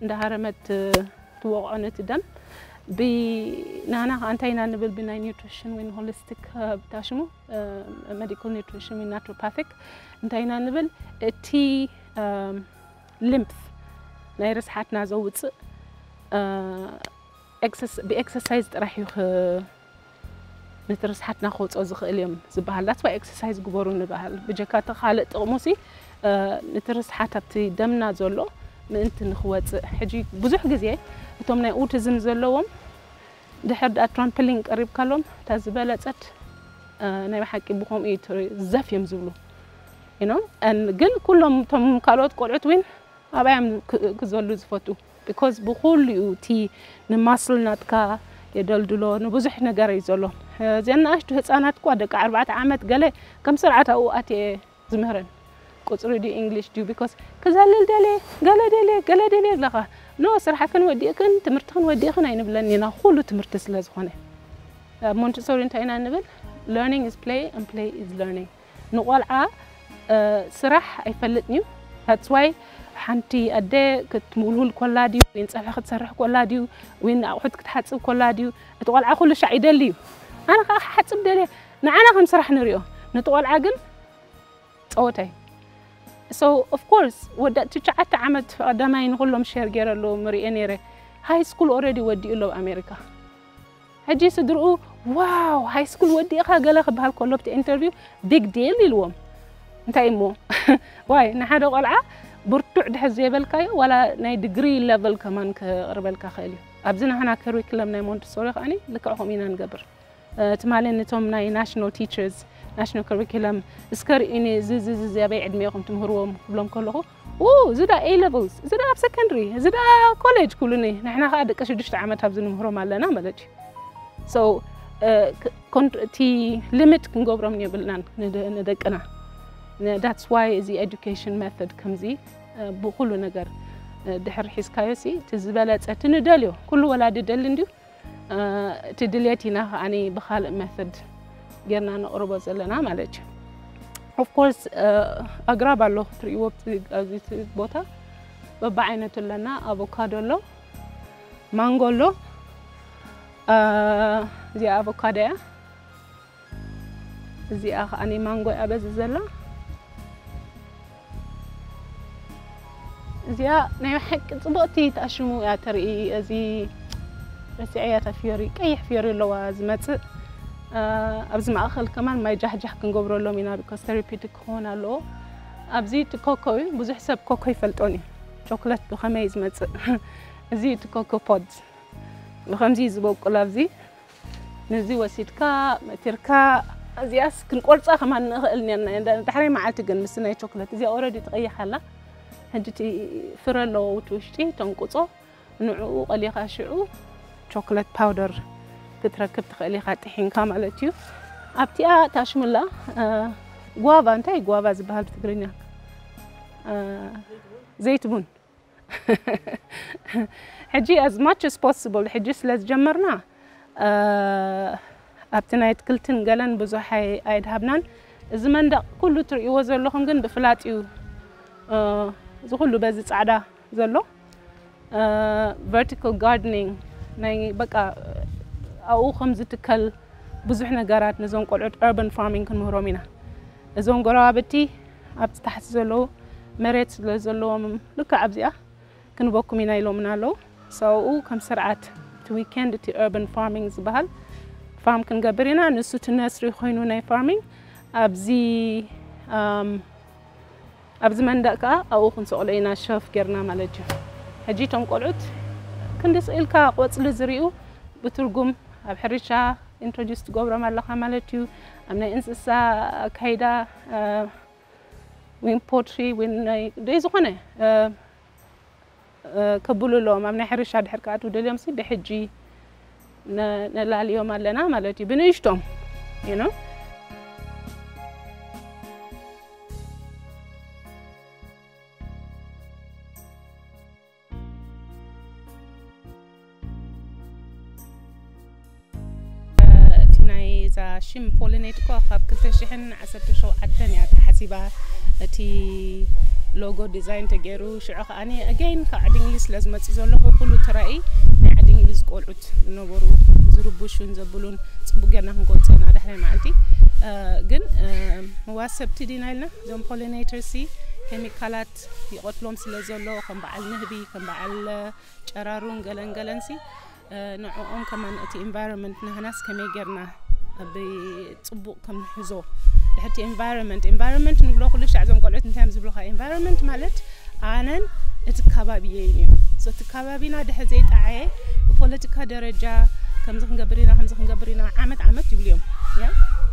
እንዳሃረመት ትወቕዖ ነቲ ደም፣ ብ-፣ ናህና ከኣ እንታይ ኢና ንብል ብናይ ኒውትሪሽን ወይ ሆሊስቲክ፣ እ፣ ብታሽሙ፣ እ፣ ሜዲካል ኒውትሪሽን ወይ ናቱሮፓቲክ እንታይ ኢና ንብል? እቲ፣ እም፣ ሊምፍ ናይ ርስሓትና ዘውጽእ፣ እ፣ ኤክሰርስ-፣ ብኤክሰርሳይዝ ጥራሕ እዩ ክ-፣ ነቲ ርስሓትና ከውፅኦ ዝኽእል እዮም ዝበሃል። ዳትስ ዋይ ኤክሰርሳይዝ ግበሩ ንበሃል። ብጀካ እቲ ካልእ ጥቕሙሲ፣ እ፣ ነቲ ርስሓት ኣብቲ ደምና ዘሎ ምእንቲ ንክወፅእ። ሕጂ ብዙሕ ግዜ እቶም ናይ ኦቲዝም ዘለዎም ድሕር ደኣ ትራምፕሊን ቀሪብካሎም፣ እታ ዝበለጸት፣ እ፣ ናይ ብሓቂ ብኸምኡ እዩ ትሪ-፣ ዘፍ እዮም ዝብሉ። You know? And ግን ኩሎም እቶም ካልኦት ቆልዑት እውን ኣብኣዮም ክ-፣ ክዘሉ ዝፈቱ። ቢኮዝ ብኹሉ እዩ እቲ ንማስል ናትካ፣ የደልድሎ፣ ንብዙሕ ነገር እዩ ዘሎ። እዘን ንኣሽቱ ህፃናት እኳ ደቂ ኣርባዕተ ዓመት ገለ ከም ስርዓት ኣብኡ ኣትየ ዝምህረን። ቁፅሪ ድዩ እንግሊሽ ድዩ? ቢኮዝ ክዘልል ደልየ፣ ገለ ደልየ፣ ገለ ደልየ ኣለኻ። ኖ፣ ስራሕክን ወዲእክን ትምህርትክን ወዲእክን ኣይንብለን ኢና፣ ኩሉ ትምህርቲ ስለ ዝኾነ። ኣብ ሞንቲሶሪ እንታይ ኢና ንብል? Learning is play and play is learning። ንቆልዓ ስራሕ ኣይፈልጥን እዩ። That's why ሓንቲ ኣደ ክትምውልውል ኮላ ድዩ፣ ወይ ፀብሒ ክትሰርሕ ኮላ ድዩ፣ ወይ ኣቑሑት ክትሓፅብ ኮላ ድዩ፣ እቲ ቆልዓ ኩሉ ሻዕ ይደሊ እዩ። ኣነ ከዓ ክሓፅብ ደልየ፣ ንዓና ከም ስራሕ ንሪኦ፣ ነቲ ቆልዓ ግን ፀወታ እዩ። So of course ወዲ ትሽዓተ ዓመት ቀዳማይ ንኩሎም ሼር ገይረ ኣለዎም ሪኤ ነይረ። ሃይ ስኩል ኦልሬዲ ወዲኡ ኣሎ ኣብ ኣሜሪካ። ሕጂ ስድርኡ ዋው ሃይ ስኩል ወዲእኻ ገለ ክበሃል ከሎ ኣብቲ ኢንተርቪው ቢግ ዲል ኢልዎም። እንታይ እሞ ዋይ ንሓደ ቆልዓ ብርቱዕ ድሕር ዘይበልካዮ ዋላ ናይ ዲግሪ ሌቨል ከማን ክቕርበልካ ክእል እዩ። ኣብዚ ንሕና ከሪክለም ናይ ሞንቲሶሪ ከዓኒ ልክዕ ከምኡ ኢና ንገብር። ትማሊ ነቶም ናይ ናሽናል ቲቸርስ ናሽናል ከሪኩለም እስከ ርእዩኒ እዚ እዚ እዚ ኣበይ ዕድመ ኢኹም ትምህርዎም ክብሎም ከለኹ ኡ እዚ ዳ ኤ ሌቨልስ እዚ ዳ ኣብ ሰከንድሪ እዚ ዳ ኮሌጅ ክብሉኒ። ንሕና ከዓ ደቂ ሽዱሽተ ዓመት ኣብዚ ንምህሮም ኣለና ማለት እዩ። So እቲ ሊሚት ክንገብሮም የብልናን ንደቅና። That's why እዚ ኤዱኬሽን ሜቶድ ከምዚ ብኩሉ ነገር ድሕር ሒዝካዮ ሲ እቲ ዝበለፀ እቲ ንደልዮ ኩሉ ወላዲ ደሊ እንድዩ እቲ ድልየት ኢና ከዓኒ ብካልእ ሜቶድ ጌርና ነቕርቦ ዘለና ማለት እዩ። Of course ኣግራብ ኣሎ ትርእይዎ ኣብዚ ቦታ በብዓይነቱ ኣለና። ኣቮካዶ ኣሎ፣ ማንጎ ኣሎ። እዚኣ ኣቮካዶ እያ። እዚኣ ከዓኒ ማንጎ እያ በዚ ዘላ። እዚኣ ናይ ሓቂ ጽቡቕቲ ተኣሽሙ እያ ተርኢ። እዚ ረሲዐያ እታ ፍዮሪ፣ ቀይሕ ፍዮሪ ኣለዋ ዝመጽእ። ኣብዚ ማእኸል ከማን ማይ ጃሕጃሕ ክንገብረሎም ኢና፣ ቢኮዝ ቴራፒቲክ ክኸውን ኣለዎ። ኣብዚ እቲ ኮኮ እዩ፣ ብዙሕ ሰብ ኮኮ ይፈልጦን እዩ። ቾክለት ብኸመይ ዝመጽእ። እዚ እቲ ኮኮ ፖድ ብኸምዚ ዝበቁል ኣብዚ ነዚ ወሲድካ መቲርካ እዚኣስ ክንቆርፃ ከማን ንኽእል ነርና። ዳሕራይ መዓልቲ ግን ምስ ናይ ቾክለት እዚኣ ኦረዲ ትቐይሕ ኣላ። ሕጂ እቲ ፍረ ኣለዎ እቲ ውሽጢ ተንቁፆ ንዕኡ ቀሊኻ ሽዑ ቾክለት ፓውደር ክትረክብ ትኽእል ኢኻ ጥሒንካ ማለት እዩ። ኣብቲኣ ታሽሙላ ጓቫ እንታይ ጓቫ ዝበሃል ብትግርኛ ዘይትቡን ሕጂ as much as possible ሕጂ ስለ ዝጀመርና ኣብቲ ናይ ኣትክልትን ገለን ብዙሕ ኣይድሃብናን። እዚ መንደቕ ኩሉ ትርእይዎ ዘለኹም ግን ብፍላጥ እዩ። እዚ ኩሉ በዚ ፃዕዳ ዘሎ ቨርቲካል ጋርደኒንግ ናይ በቃ ኣብኡ ከም ዝትከል ብዙሕ ነገራት ነዞም ቆልዑት urban farming ክንምህሮም ኢና። እዞም ጎረባብቲ ኣብቲ ታሕቲ ዘለዉ መሬት ስለ ዘለዎም ልክዕ ኣብዚኣ ክንበኩም ኢና ኢሎምና ኣለዉ። ሰብኡ ከም ስርዓት እቲ ዊኬንድ እቲ urban farming ዝበሃል ፋርም ክንገብር ኢና። ንሱ እቲ ነስሪ ኮይኑ ናይ ፋርሚንግ ኣብዚ ኣብዚ መንደቕ ከዓ ኣብኡ ክንሰቕሎ ኢና ሸፍ ጌርና ማለት እዩ። ሕጂ እቶም ቆልዑት ክንዲ ስኢልካ ቆፅሊ ዝሪኡ ብትርጉም ኣብ ሕርሻ ኢንትሮዲስ ትገብሮም ኣለኻ ማለት እዩ። ኣብ ናይ እንስሳ ኣካይዳ ዊን ፖትሪ ዊን ናይ ደይ ዝኾነ ከብሉ ኣለዎም። ኣብ ናይ ሕርሻ ድሕር ክኣትዉ ደልዮም ሲ ብሕጂ ነላልዮም ኣለና ማለት እዩ ብንእሽቶም you know። እቲ ናይ እዛ ሽም ፖሊኔት እኮ ካብ ክልተ ሽሕን ዓሰርተ ሸውዓተን እያ ተሓሲባ። እቲ ሎጎ ዲዛይን ተገይሩ ሽዑ ከዓኒ ኣገይን ካብ ዓዲ እንግሊዝ ስለ ዝመፅእ ዘለኹ ኩሉ ትራኢ ናይ ዓዲ እንግሊዝ ቆልዑት ዝነበሩ ዝርቡሹን ዘብሉን ፅቡቅ ጌርና ክንገልፆ ኢና ዳሕራይ መዓልቲ። ግን መዋሰብቲ ዲና ኢልና እዞም ፖሊኔተርሲ ኬሚካላት ይቐትሎም ስለ ዘሎ ከም በዓል ንህቢ ከም በዓል ጨራሩን ገለን ገለንሲ ንዕኦም ከማን እቲ ኢንቫይሮንመንት ናህናስ ከመይ ጌርና ብፅቡቕ ከም ንሕዞ ድሕርቲ ኢንቫይሮንመንት ኢንቫይሮንመንት ንብሎ ኩሉ ሻዕ እዞም ቆልዑት እንታይ እዮም ዝብሉካ ኢንቫይሮንመንት ማለት ኣነን እቲ ከባቢ የይን እዩ እቲ ከባቢና ድሕር ዘይጠዓየ ብፖለቲካ ደረጃ ከምዚ ክንገብር ኢና ከምዚ ክንገብር ኢና ዓመት ዓመት ይብሉ እዮም ያ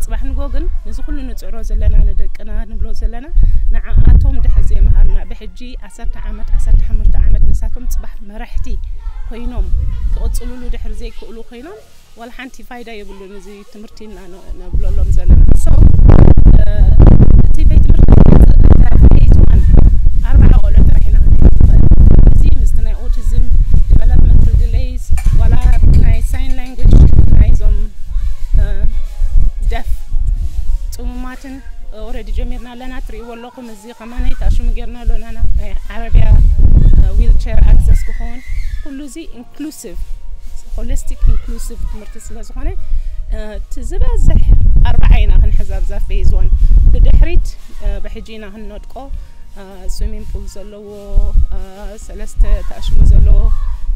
ፅባሕ ንጎ ግን ነዚ ኩሉ ንፅዕሮ ዘለና ንደቅና ንብሎ ዘለና ንዓኣቶም ድሕር ዘይምሃርና፣ ብሕጂ ዓሰርተ ዓመት፣ ዓሰርተ ሓሙሽተ ዓመት ንሳቶም ጽባሕ መራሕቲ ኮይኖም ክቕጽሉሉ ድሕር ዘይክእሉ ኮይኖም፣ ዋላ ሓንቲ ፋይዳ የብሉን እዚ ትምህርቲ ኢና ን-፣ ነብለሎም ዘለና። So፣ እ፣ እቲ ቤት ትምህርቲ ፌዝ ዋን ኣርባዓ ቆልዑ ጥራሕ ኢና ክንሕዝ ንኽእል። እዚ ምስቲ ናይ ኦቲዝም፣ ዲቨሎፕመንታል ዲሌይስ፣ ዋላ ናይ ሳይን ላንጉጅ፣ ናይዞም፣ እ፣ ደፍ ጽሙማትን ኦልሬዲ ጀሚርና ኣለና። ትርእይዎ ኣለኹም፣ እዚ ከማን ናይ ተኣሽሙ ጌርና ኣለና፣ ናይ ዓረብያ፣ እ፣ ዊልቸር ኣክሰስ ክኸውን። ኩሉ እዚ ኢንክሉሲቭ፣ ሆሊስቲክ ኢንክሉሲቭ ትምህርቲ ስለ ዝኾነ፣ እ፣ እቲ ዝበዝሕ ኣርባዓ ኢና ክንሕዝ ኣብዛ ፌዝ ዋን። ብድሕሪት፣ እ፣ ብሕጂ ኢና ክንነድቆ። እ፣ ስዊሚንግ ፑል ዘለዎ፣ እ፣ ሰለስተ ተኣሽሙ ዘለዎ፣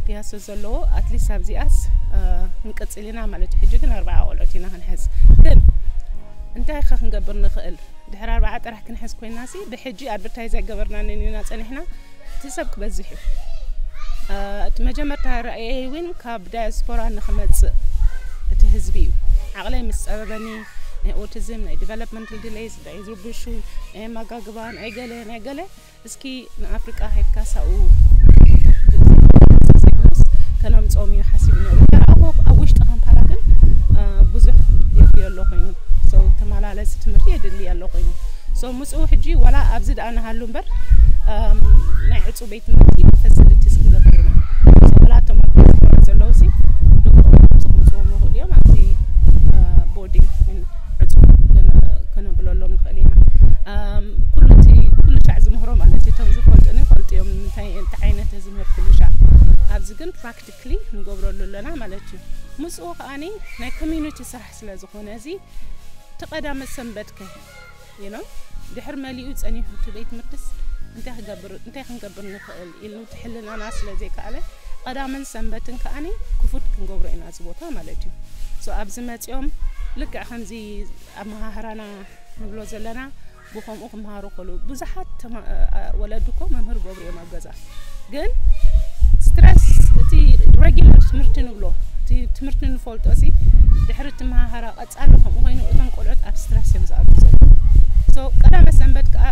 ፒያሶ ዘለዎ፣ ኣትሊስት ኣብዚኣስ፣ እ፣ ክንቅጽል ኢና ማለት እዩ። ሕጂ ግን ኣርባዓ ቆልዑት ኢና ክንሕዝ። ግን እንታይ ከ ክንገብር ንኽእል? ድሕሪ ኣርባዓ ጥራሕ ክንሕዝ ኮይናሲ፣ ብሕጂ ኣድቨርታይዝ ኣይገበርናን ኢና ጸኒሕና። እቲ ሰብ ክበዝሕ እዩ። እ፣ እቲ መጀመርታ ራእየይ እውን ካብ ዳያስፖራ ንኽመጽእ እቲ ህዝቢ እዩ። ዓቕለይ ምስ ጸበበኒ፣ ናይ ኦቲዝም፣ ናይ ዲቨሎፕመንታል ዲሌይስ፣ ናይ ዝርብሹ፣ ናይ ኣመጋግባ፣ ናይ ገለ፣ ናይ ገለ፣ እስኪ ንኣፍሪቃ ሄድካ ሳኡ ከነምጽኦም እዩ ሓሲቡ ነይሩ። ዝረኣኹ ኣብ ውሽጢ ካምፓላ ግን፣ እ፣ ብዙሕ የድልዮ ኣሎ ኮይኑ። So፣ ተመላለሲ ትምህርቲ የድሊ ኣሎ ኮይኑ። So፣ ምጽኡ ሕጂ ዋላ ኣብዚ ደኣ ንሃሉ እምበር፣ እም፣ ናይ ዕጹ ቤት ትምህርቲ ፋሲሊቲስ ክንገብር ኢና። So፣ ዋላ እቶም ኣብ ዲያስፖራ ዘለዉ ሲ፣ ደቆም ዝኽምጽዎም ይኽእሉ እዮም። ኣብቲ፣ እ፣ ቦርዲንግ ዕጹ ከነ-፣ ከነብለሎም ንኽእል ኢና። እም፣ ኩሉ እቲ፣ ኩሉ ሻዕ ዝምህሮ ማለት እዩ። እቶም ዝፈልጡኒ ይፈልጡ እዮም። እንታይ፣ እንታይ ዓይነት ዝምህር ኩሉ ሻዕ። ኣብዚ ግን ፕራክቲካሊ ንገብረሉ ኣለና ማለት እዩ። ምስኡ ከኣኒ ናይ ኮሚዩኒቲ ስራሕ ስለ ዝኾነ እዚ እቲ ቀዳመ ሰንበት ከ፣ you know፣ ድሕር መሊኡ ጸኒሑ እቲ ቤት ትምህርትስ እንታይ ክገብር፣ እንታይ ክንገብር ንኽእል ኢሉ እቲ ሕልናና ስለ ዘይከኣለ፣ ቀዳምን ሰንበትን ከኣኒ ክፉት ክንገብሮ ኢና እዚ ቦታ ማለት እዩ። So ኣብዚ መጺኦም ልክዕ ከምዚ ኣብ መሃህራና ንብሎ ዘለና ብኸምኡ ክመሃሩ ከለዉ ብዙሓት ተማ-፣ እ፣ እ፣ ወለዲ እኮ መምህር ገብሩ እዮም ኣብ ገዛ። ግን ስትረስ እቲ ሬጊላር ትምህርቲ ንብሎ፣ እቲ ትምህርቲ ንፈልጦ ሲ ድሕሪ እቲ መሃህራ ቀጻሊ ከምኡ ኮይኑ እቶም ቆልዑት ኣብ ስትረስ እዮም ዝኣትዉ ዘለዉ። So ቀዳመ ሰንበት ከኣ፣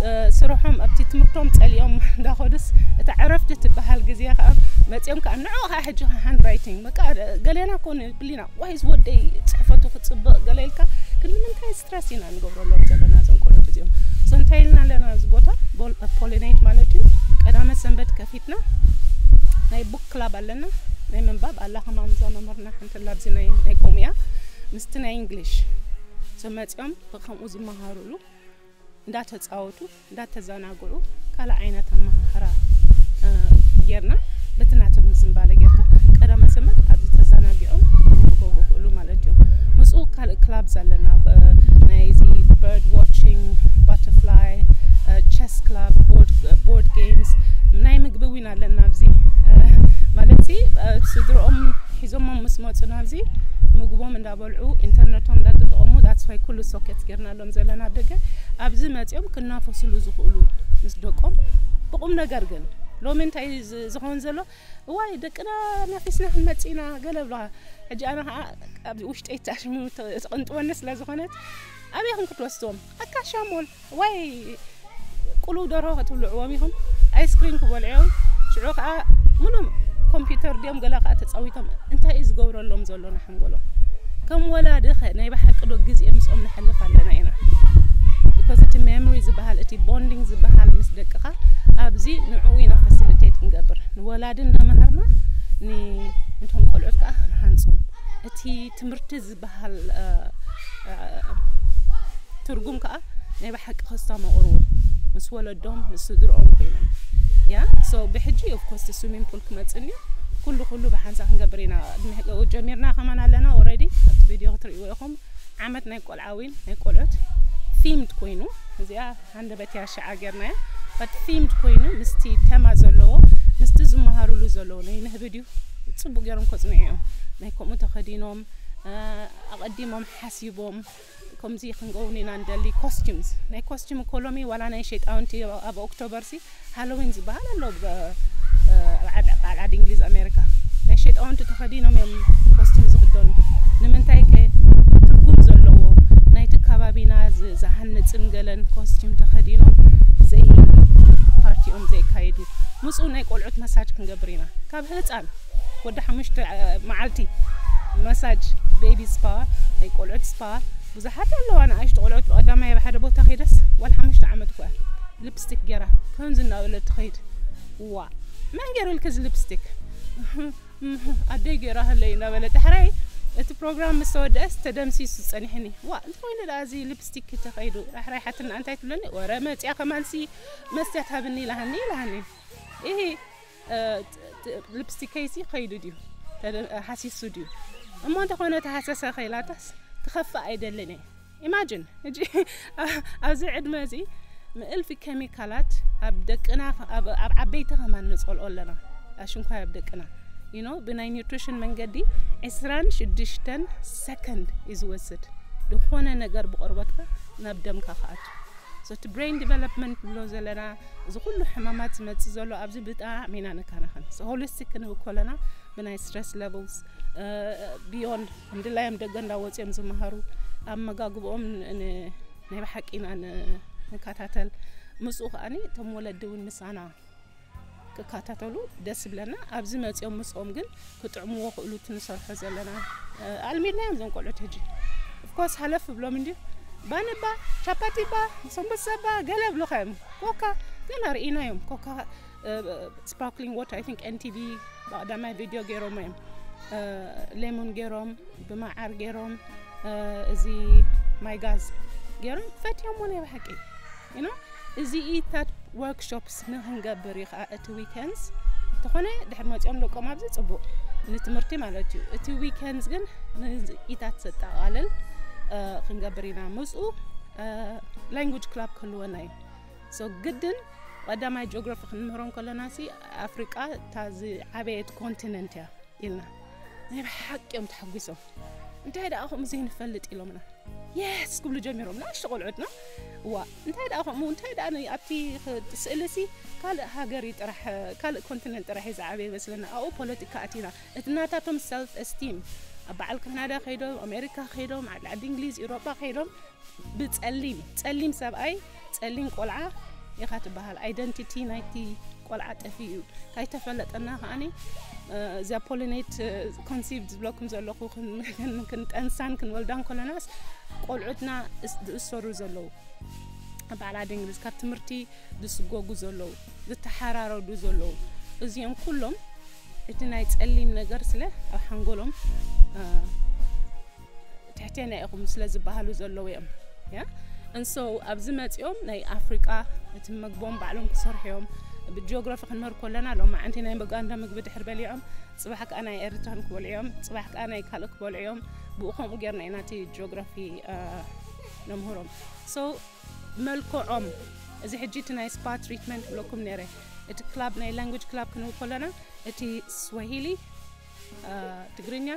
እ፣ ስርሖም ኣብቲ ትምህርቶም ጸሊኦም እንዳኸዱስ እታ ዕረፍቲ ትበሃል ግዜ ከኣ መጺኦም ከኣ ንዕኡ ከኣ ሕጂ ሃንድ ራይቲንግ በቃ ገሌና እኮ ንብሊና ዋይ እዚ ወደይ ጽሕፈቱ ክጽብቕ ገለ ኢልካ፣ ግን ንምንታይ ስትረስ ኢና ንገብረሎም ዘለና እዞም ቆልዑት እዚኦም? So እንታይ ኢልና ኣለና ኣብዚ ቦታ? ቦል-፣ ፖሊኔት ማለት እዩ። ቀዳመ ሰንበት ከፊትና ናይ ቡክ ክላብ ኣለና፣ ናይ ምንባብ ኣላ ከማን እዛ መምህርና ሓንቲ ኣላ ኣብዚ ናይ፣ ናይ ቆሙያ ምስቲ ናይ እንግሊሽ። So መጺኦም ብኸምኡ ዝመሃሩሉ እንዳተጻወቱ እንዳተዘናግዑ ካልእ ዓይነት ኣመሃህራ፣ እ፣ ጌርና በቲ ናቶም ዝንባለ ጌርካ ቀዳመ ሰንበት ኣብዚ ተዘናጊዖም ክገብሩ ይኽእሉ ማለት እዮም። ምስኡ ካልእ ክላብስ ኣለና፣ እ፣ ናይዚ በርድ ዋቺንግ፣ ባተርፍላይ፣ እ፣ ቸስ ክላብ፣ ቦርድ፣ ቦርድ ጌምስ፣ ናይ ምግቢ ዊን ኣለና ኣብዚ፣ እ፣ ማለት ሲ፣ እ፣ ስድርኦም ሒዞሞም ምስ መጹ ናብዚ ምግቦም እንዳበልዑ ኢንተርነቶም እንዳተጠቐሙ that's why ኩሉ ሶኬት ጌርናሎም ዘለና ኣብ ደገ ኣብዚ መጺኦም ክናፈሱሉ ዝኽእሉ ምስ ደቆም ብቑም ነገር ግን ሎሚ እንታይ ዝ-፣ ዝኾን ዘሎ እዋይ ደቅና ናፊስና ክንመጽእ ኢና ገለ ብለኻ ሕጂ ኣነ ኸዓ ኣብ ውሽጠይ ተኣሽሙ ተ-፣ ተቐንጥወኒ ስለ ዝኾነት ኣበይ ኢኹም ክትወስድዎም ኣካሻሞል ወይ ቁሉው ደርሆ ክትብልዕዎም ኢኹም፣ ኣይስክሪም ክበልዑ እዮም። ሽዑ ከኣ ምሉእ ኮምፒውተር ድዮም ገለ ከኣ ተጻዊቶም እንታይ እዩ ዝገብረሎም ዘሎ ንሓንጎሎም? ከም ወላዲ ኸ ናይ ብሓቂ ዶ ግዜ ምስኦም ነሕልፍ ኣለና ኢና? ቢኮዝ እቲ ሜሞሪ ዝበሃል እቲ ቦንዲንግ ዝበሃል ምስ ደቅኻ ኣብዚ ንዕኡ ኢና ፋሲሊቴት ክንገብር ንወላዲ እንዳመሃርና ን-፣ ንቶም ቆልዑት ከኣ ክንሃንጾም እቲ ትምህርቲ ዝበሃል እ፣ እ፣ ትርጉም ከኣ ናይ ብሓቂ ከስተማቕሩ ምስ ወለዶም ምስ ስድርኦም ኮይኖም ያ so ብሕጂ ኦፍኮርስ ስዊሚንግ ፑል ክመጽእ እዩ ኩሉ ኩሉ ብሓንሳ ክንገብር ኢና ቅድሚ ሕጂ ጀሚርና ከማን ኣለና ኦረዲ ኣብቲ ቪድዮ ክትርእይዎ ኢኹም ዓመት ናይ ቆልዓ ዊን ናይ ቆልዑት ቲምድ ኮይኑ እዚኣ ሃንደበት ያሻዓ ጌርናያ but ቲምድ ኮይኑ ምስቲ ተማ ዘለዎ ምስቲ ዝመሃሩሉ ዘለዉ ናይ ንህቢ ድዩ ጽቡቅ ገይሮም ከጽንዑ እዮም ናይ ከምኡ ተኸዲኖም እ፣ ኣቐዲሞም ሓሲቦም ከምዚ ክንከውን ኢና ንደሊ ኮስቲምስ ናይ ኮስቲም እኮ ሎሚ ዋላ ናይ ሸይጣውንቲ ኣብ ኦክቶበር ሲ ሃሎዊን ዝበሃል ኣሎ ብ-፣ እ፣ ኣብ ዓድ-፣ ኣብ ዓዲ እንግሊዝ ኣሜሪካ ናይ ሸይጣውንቲ ተኸዲኖም እዮም ኮስቲም ዝኽደኑ ንምንታይ ከ ትርጉም ዘለዎ ናይቲ ከባቢና ዝ-፣ ዝሃንፅን ገለን ኮስቲም ተኸዲኖም ቆልዑት መሳጅ ክንገብር ኢና። ካብ ህፃን ወዲ ሓሙሽተ መዓልቲ መሳጅ፣ ቤቢ ስፓ፣ ናይ ቆልዑት ስፓ ብዙሓት ኣለዋ። ንኣሽቱ ቆልዑት ብቐዳማይ ኣብ ሓደ ቦታ ከይደስ ዋል ሓሙሽተ ዓመት እኳ ሊፕስቲክ ገይራ ከምዚ እናበለት ትኸይድ። ዋ፣ መን ገይሩልኪ እዚ ሊፕስቲክ? ኣደይ ገይራ ህለይ እናበለ ዳሕራይ እቲ ፕሮግራም ምስ ተወደአስ ተደምሲሱ ጸኒሕኒ። ዋ፣ እንታይ ኮይኑ ደኣ እዚ ሊፕስቲክ ተኸይዱ? ዳሕራይ ሓትና እንታይ ትብለኒ? ወረ መጽያ ከማንሲ መስትያት ሃብኒ ኢላሃኒ ኢላሃኒ። ይሄ እ፣ ት- ት- ሊፕስቲክ ከይሲ ከይዱ ድዩ? ተደ- ሃሲሱ ድዩ? እሞ እንተኾነ ተሃሰሰ ከይላታስ ክኸፍእ ኣይደልን እየ። ኢማጂን፣ ሕጂ ኣብዚ ዕድመ እዚ ምእልፊ ኬሚካላት ኣብ ደቅና፣ ኣብ ኣብ ዓበይቲ ከማን ንጸልኦ ኣለና። ኣሽንኳይ ኣብ ደቅና፣ you know፣ ብናይ ኒውትሪሽን መንገዲ ዕስራን ሽዱሽተን ሰከንድ እዩ ዝወስድ ዝኾነ ነገር ብቆርበትካ ናብ ደምካ ክኣቱ። So እቲ ብሬን ዲቨሎፕመንት ንብሎ ዘለና፣ እዚ ኩሉ ሕማማት ዝመጽእ ዘሎ ኣብዚ ብጣዕሚ ኢና ንከናኸን። So ሆሊስቲክ ክንብል ከለና ብናይ ስትረስ ሌቨልስ ቢዮንድ፣ እንድላዮም ደገ እንዳወጽኦም ዝመሃሩ፣ ኣብ መጋግብኦም ን- ናይ ብሓቂ ኢና ን- ንከታተል። ምስኡ ከኣኒ እቶም ወለዲ እውን ምሳና ክከታተሉ ደስ ይብለና። ኣብዚ መጺኦም ምስኦም ግን ክጥዕምዎ ክእሉ እቲ ንሰርሖ ዘለና ኣልሚድናዮም። እዞም ቆልዑት ሕጂ ኦፍኮርስ ሃለፍ ብሎም እንዲ ባንባ፣ ቻፓቲባ፣ ሰንበሰባ ገለ ብሎኻዮም። ኮካ ገና ርኢናዮም። ኮካ ስፓርክሊንግ ዋተር፣ I think N T V ብቐዳማይ ቪድዮ ገይሮም እዮም። ሌሞን ገይሮም፣ ብመዓር ገይሮም፣ እዚ ማይ ጋዝ ገይሮም ፈትዮም ውን ብሓቂ። You know፣ እዚ ኢታት ወርክሾፕስ ንክንገብር እዩ ከዓ እቲ ዊከንድስ። እንተኾነ ድሕር መፂኦም ደቆም ኣብዚ ፅቡቅ ንትምህርቲ ማለት እዩ። እቲ ዊከንድስ ግን ንኢታት ዘጠቃልል ክንገብር ኢና። ምስኡ ላንጉጅ ክላብ ክህልወና እዩ። So ግድን ቀዳማይ ጂኦግራፊ ክንምህሮም ከለና ሲ ኣፍሪቃ እታ ዝዓበየት ኮንቲነንት እያ ኢልና ናይ ብሓቂ እዮም ተሓጒሶም። እንታይ ደኣ ከምኡ ዘይንፈልጥ ኢሎምና የስ ክብሉ ጀሚሮም። ንኣሽቱ ቆልዑትና ዋ እንታይ ደኣ ከምኡ እንታይ ደኣ ን- ኣብቲ ክ- ስእሊ ሲ ካልእ ሃገር እዩ ጥራሕ ካልእ ኮንቲነንት ጥራሕ እዩ ዝዓበየ ይመስለና። ኣብኡ ፖለቲካ ኣቲና እቲ ናታቶም ሰልፍ ስቲም ኣብ በዓል ካናዳ ከይዶም ኣሜሪካ ከይዶም ዓዲ ዓዲ እንግሊዝ ኢሮጳ ከይዶም ብጸሊም ጸሊም ሰብኣይ ጸሊም ቆልዓ ኢኻ ትበሃል። ኣይደንቲቲ ናይቲ ቆልዓ ጠፊኡ እዩ። ካይተፈለጠና ከኣኒ እዚኣ ፖሊኔት ኮንሲቭድ ዝብለኩም ዘለኹ ክንጠንሳን ክንወልዳን ኮለናስ ቆልዑትና ዝእሰሩ ዘለዉ ኣብ በዓል ዓዲ እንግሊዝ ካብ ትምህርቲ ዝስጎጉ ዘለዉ ዝተሓራረዱ ዘለዉ እዚኦም ኩሎም እቲ ናይ ጸሊም ነገር ስለ ኣብ ሓንጎሎም ትሕቴና ኢኹም ስለ ዝበሃሉ ዘለዉ እዮም። ያ እንሶ ኣብዚ መጺኦም ናይ ኣፍሪቃ እቲ መግቦም ባዕሎም ክሰርሑ እዮም። ብጂኦግራፊ ክንምህር ኮለና ሎማዓንቲ ናይ ዩጋንዳ ምግቢ ድሕር በሊዖም ጽባሕ ከኣ ናይ ኤርትራን ክበልዑ እዮም፣ ጽባሕ ከኣ ናይ ካልእ ክበልዑ እዮም። ብኡ ከምኡ ጌርና ኢና እቲ ጂኦግራፊ ነምህሮም። So መልክዖም እዚ ሕጂ እቲ ናይ ስፓ ትሪትመንት ብለኩም ነይረ። እቲ ክላብ ናይ ላንጉጅ ክላብ ክንብል ከለና እቲ ስዋሂሊ ትግርኛ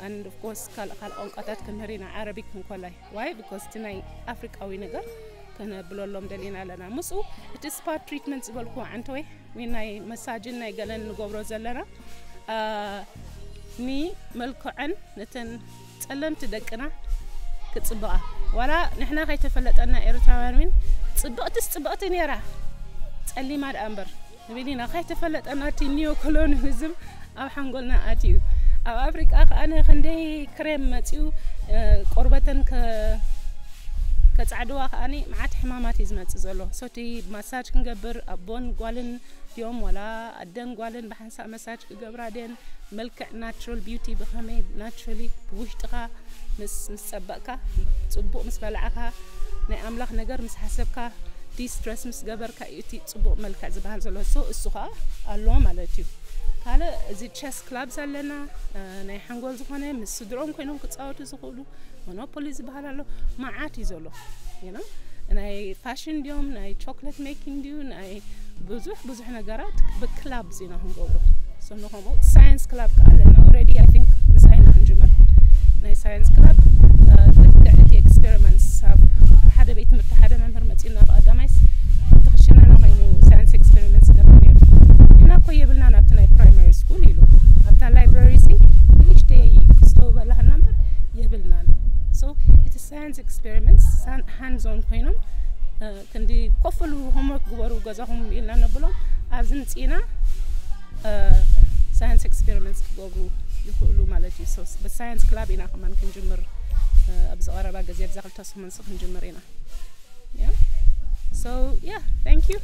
and of course ካልእ ካልእ ቋንቋታት ክምህር ኢና ዓረቢክ እንኮላይ why because እቲ ናይ ኣፍሪቃዊ ነገር ክነብለሎም ደሊና ኣለና። ምስኡ እቲ ስፓ ትሪትመንት ዝበልኩ ዓንተወይ ወይ ናይ መሳጅን ናይ ገለን ንገብሮ ዘለና ንመልክዐን ነተን ጸለምቲ ደቅና ክጽብቓ ዋላ ንሕና ከይተፈለጠና ኤርትራውያን እውን ጽብቕትስ ጽብቕቲ ነይራ ጸሊማ ደኣ እምበር ንብል ኢና። ከይተፈለጠና እቲ ኒዮ ኮሎኒያሊዝም ኣብ ሓንጎልና ኣትዩ ኣብ ኣፍሪቃ ከኣ ክንደይ ክሬም መጺኡ ቆርበተን ከጻዕድዋ ከኣ መዓት ሕማማት እዩ ዝመጽእ ዘሎ። ሶቲ ማሳጅ ክንገብር ኣቦን ጓልን ድዮም ዋላ ኣደን ጓልን ብሓንሳእ መሳጅ ክገብራ ድየን? መልክዕ ናቹራል ቢዩቲ ብኸመይ ናቹራሊ ብውሽጥኻ ምስ ምስ ጸበቕካ ጽቡቕ ምስ በላዕካ ናይ ኣምላኽ ነገር ምስ ሓሰብካ ዲስትረስ ምስ ገበርካ እዩ እቲ ጽቡቕ መልክዕ ዝበሃል ዘሎ። ሶ እሱ ኸኣ ኣለዎ ማለት እዩ። ካልእ እዚ ቸስ ክላብስ ኣለና ናይ ሓንጎል ዝኾነ ምስ ስድሮም ኮይኖም ክጻወቱ ዝኽእሉ ሞኖፖሊ ዝበሃል ኣሎ መዓት እዩ ዘሎ። You know ናይ ፋሽን ድዮም ናይ ቾክለት ሜኪንግ ድዩ ናይ ብዙሕ ብዙሕ ነገራት ብክላብስ ኢና ክንገብሮ። So ንኸምኡ ሳየንስ ክላብ ከኣ ኣለና already I think ምስ ኣይና ክንጅምር ናይ ሳየንስ ክላብ ልክዕ እቲ ኤክስፔሪመንትስ ኣብ ሓደ ቤት ትምህርቲ ሓደ መምህር መጺኡና ብቐዳማይስ እቲ ክሽነና ኮይኑ ሳየንስ ኤክስፔሪመንትስ ይገብር ነይሩ። ንሕና እኮ የብልናን ኣብቲ ናይ ፕራይመሪ ስኩል ኢሉ ኣብታ ላይብረሪ ሲ ንእሽተይ ክስተው በላህና እምበር የብልናን። So እቲ ሳየንስ ኤክስፔሪመንትስ ሃንድዞን ኮይኖም ክንዲ ኮፍሉ ሆምወርክ ግበሩ ገዛኹም ኢልና ነብሎም ኣብዚ ምጺና science experiments ክገብሩ ይኽእሉ ማለት እዩ። So ብ science club ኢና ከማን ክንጅምር ኣብዚ ቀረባ ግዜ ኣብዛ ክልተ ሰሙን ክንጅምር ኢና። Yeah. So yeah, thank you.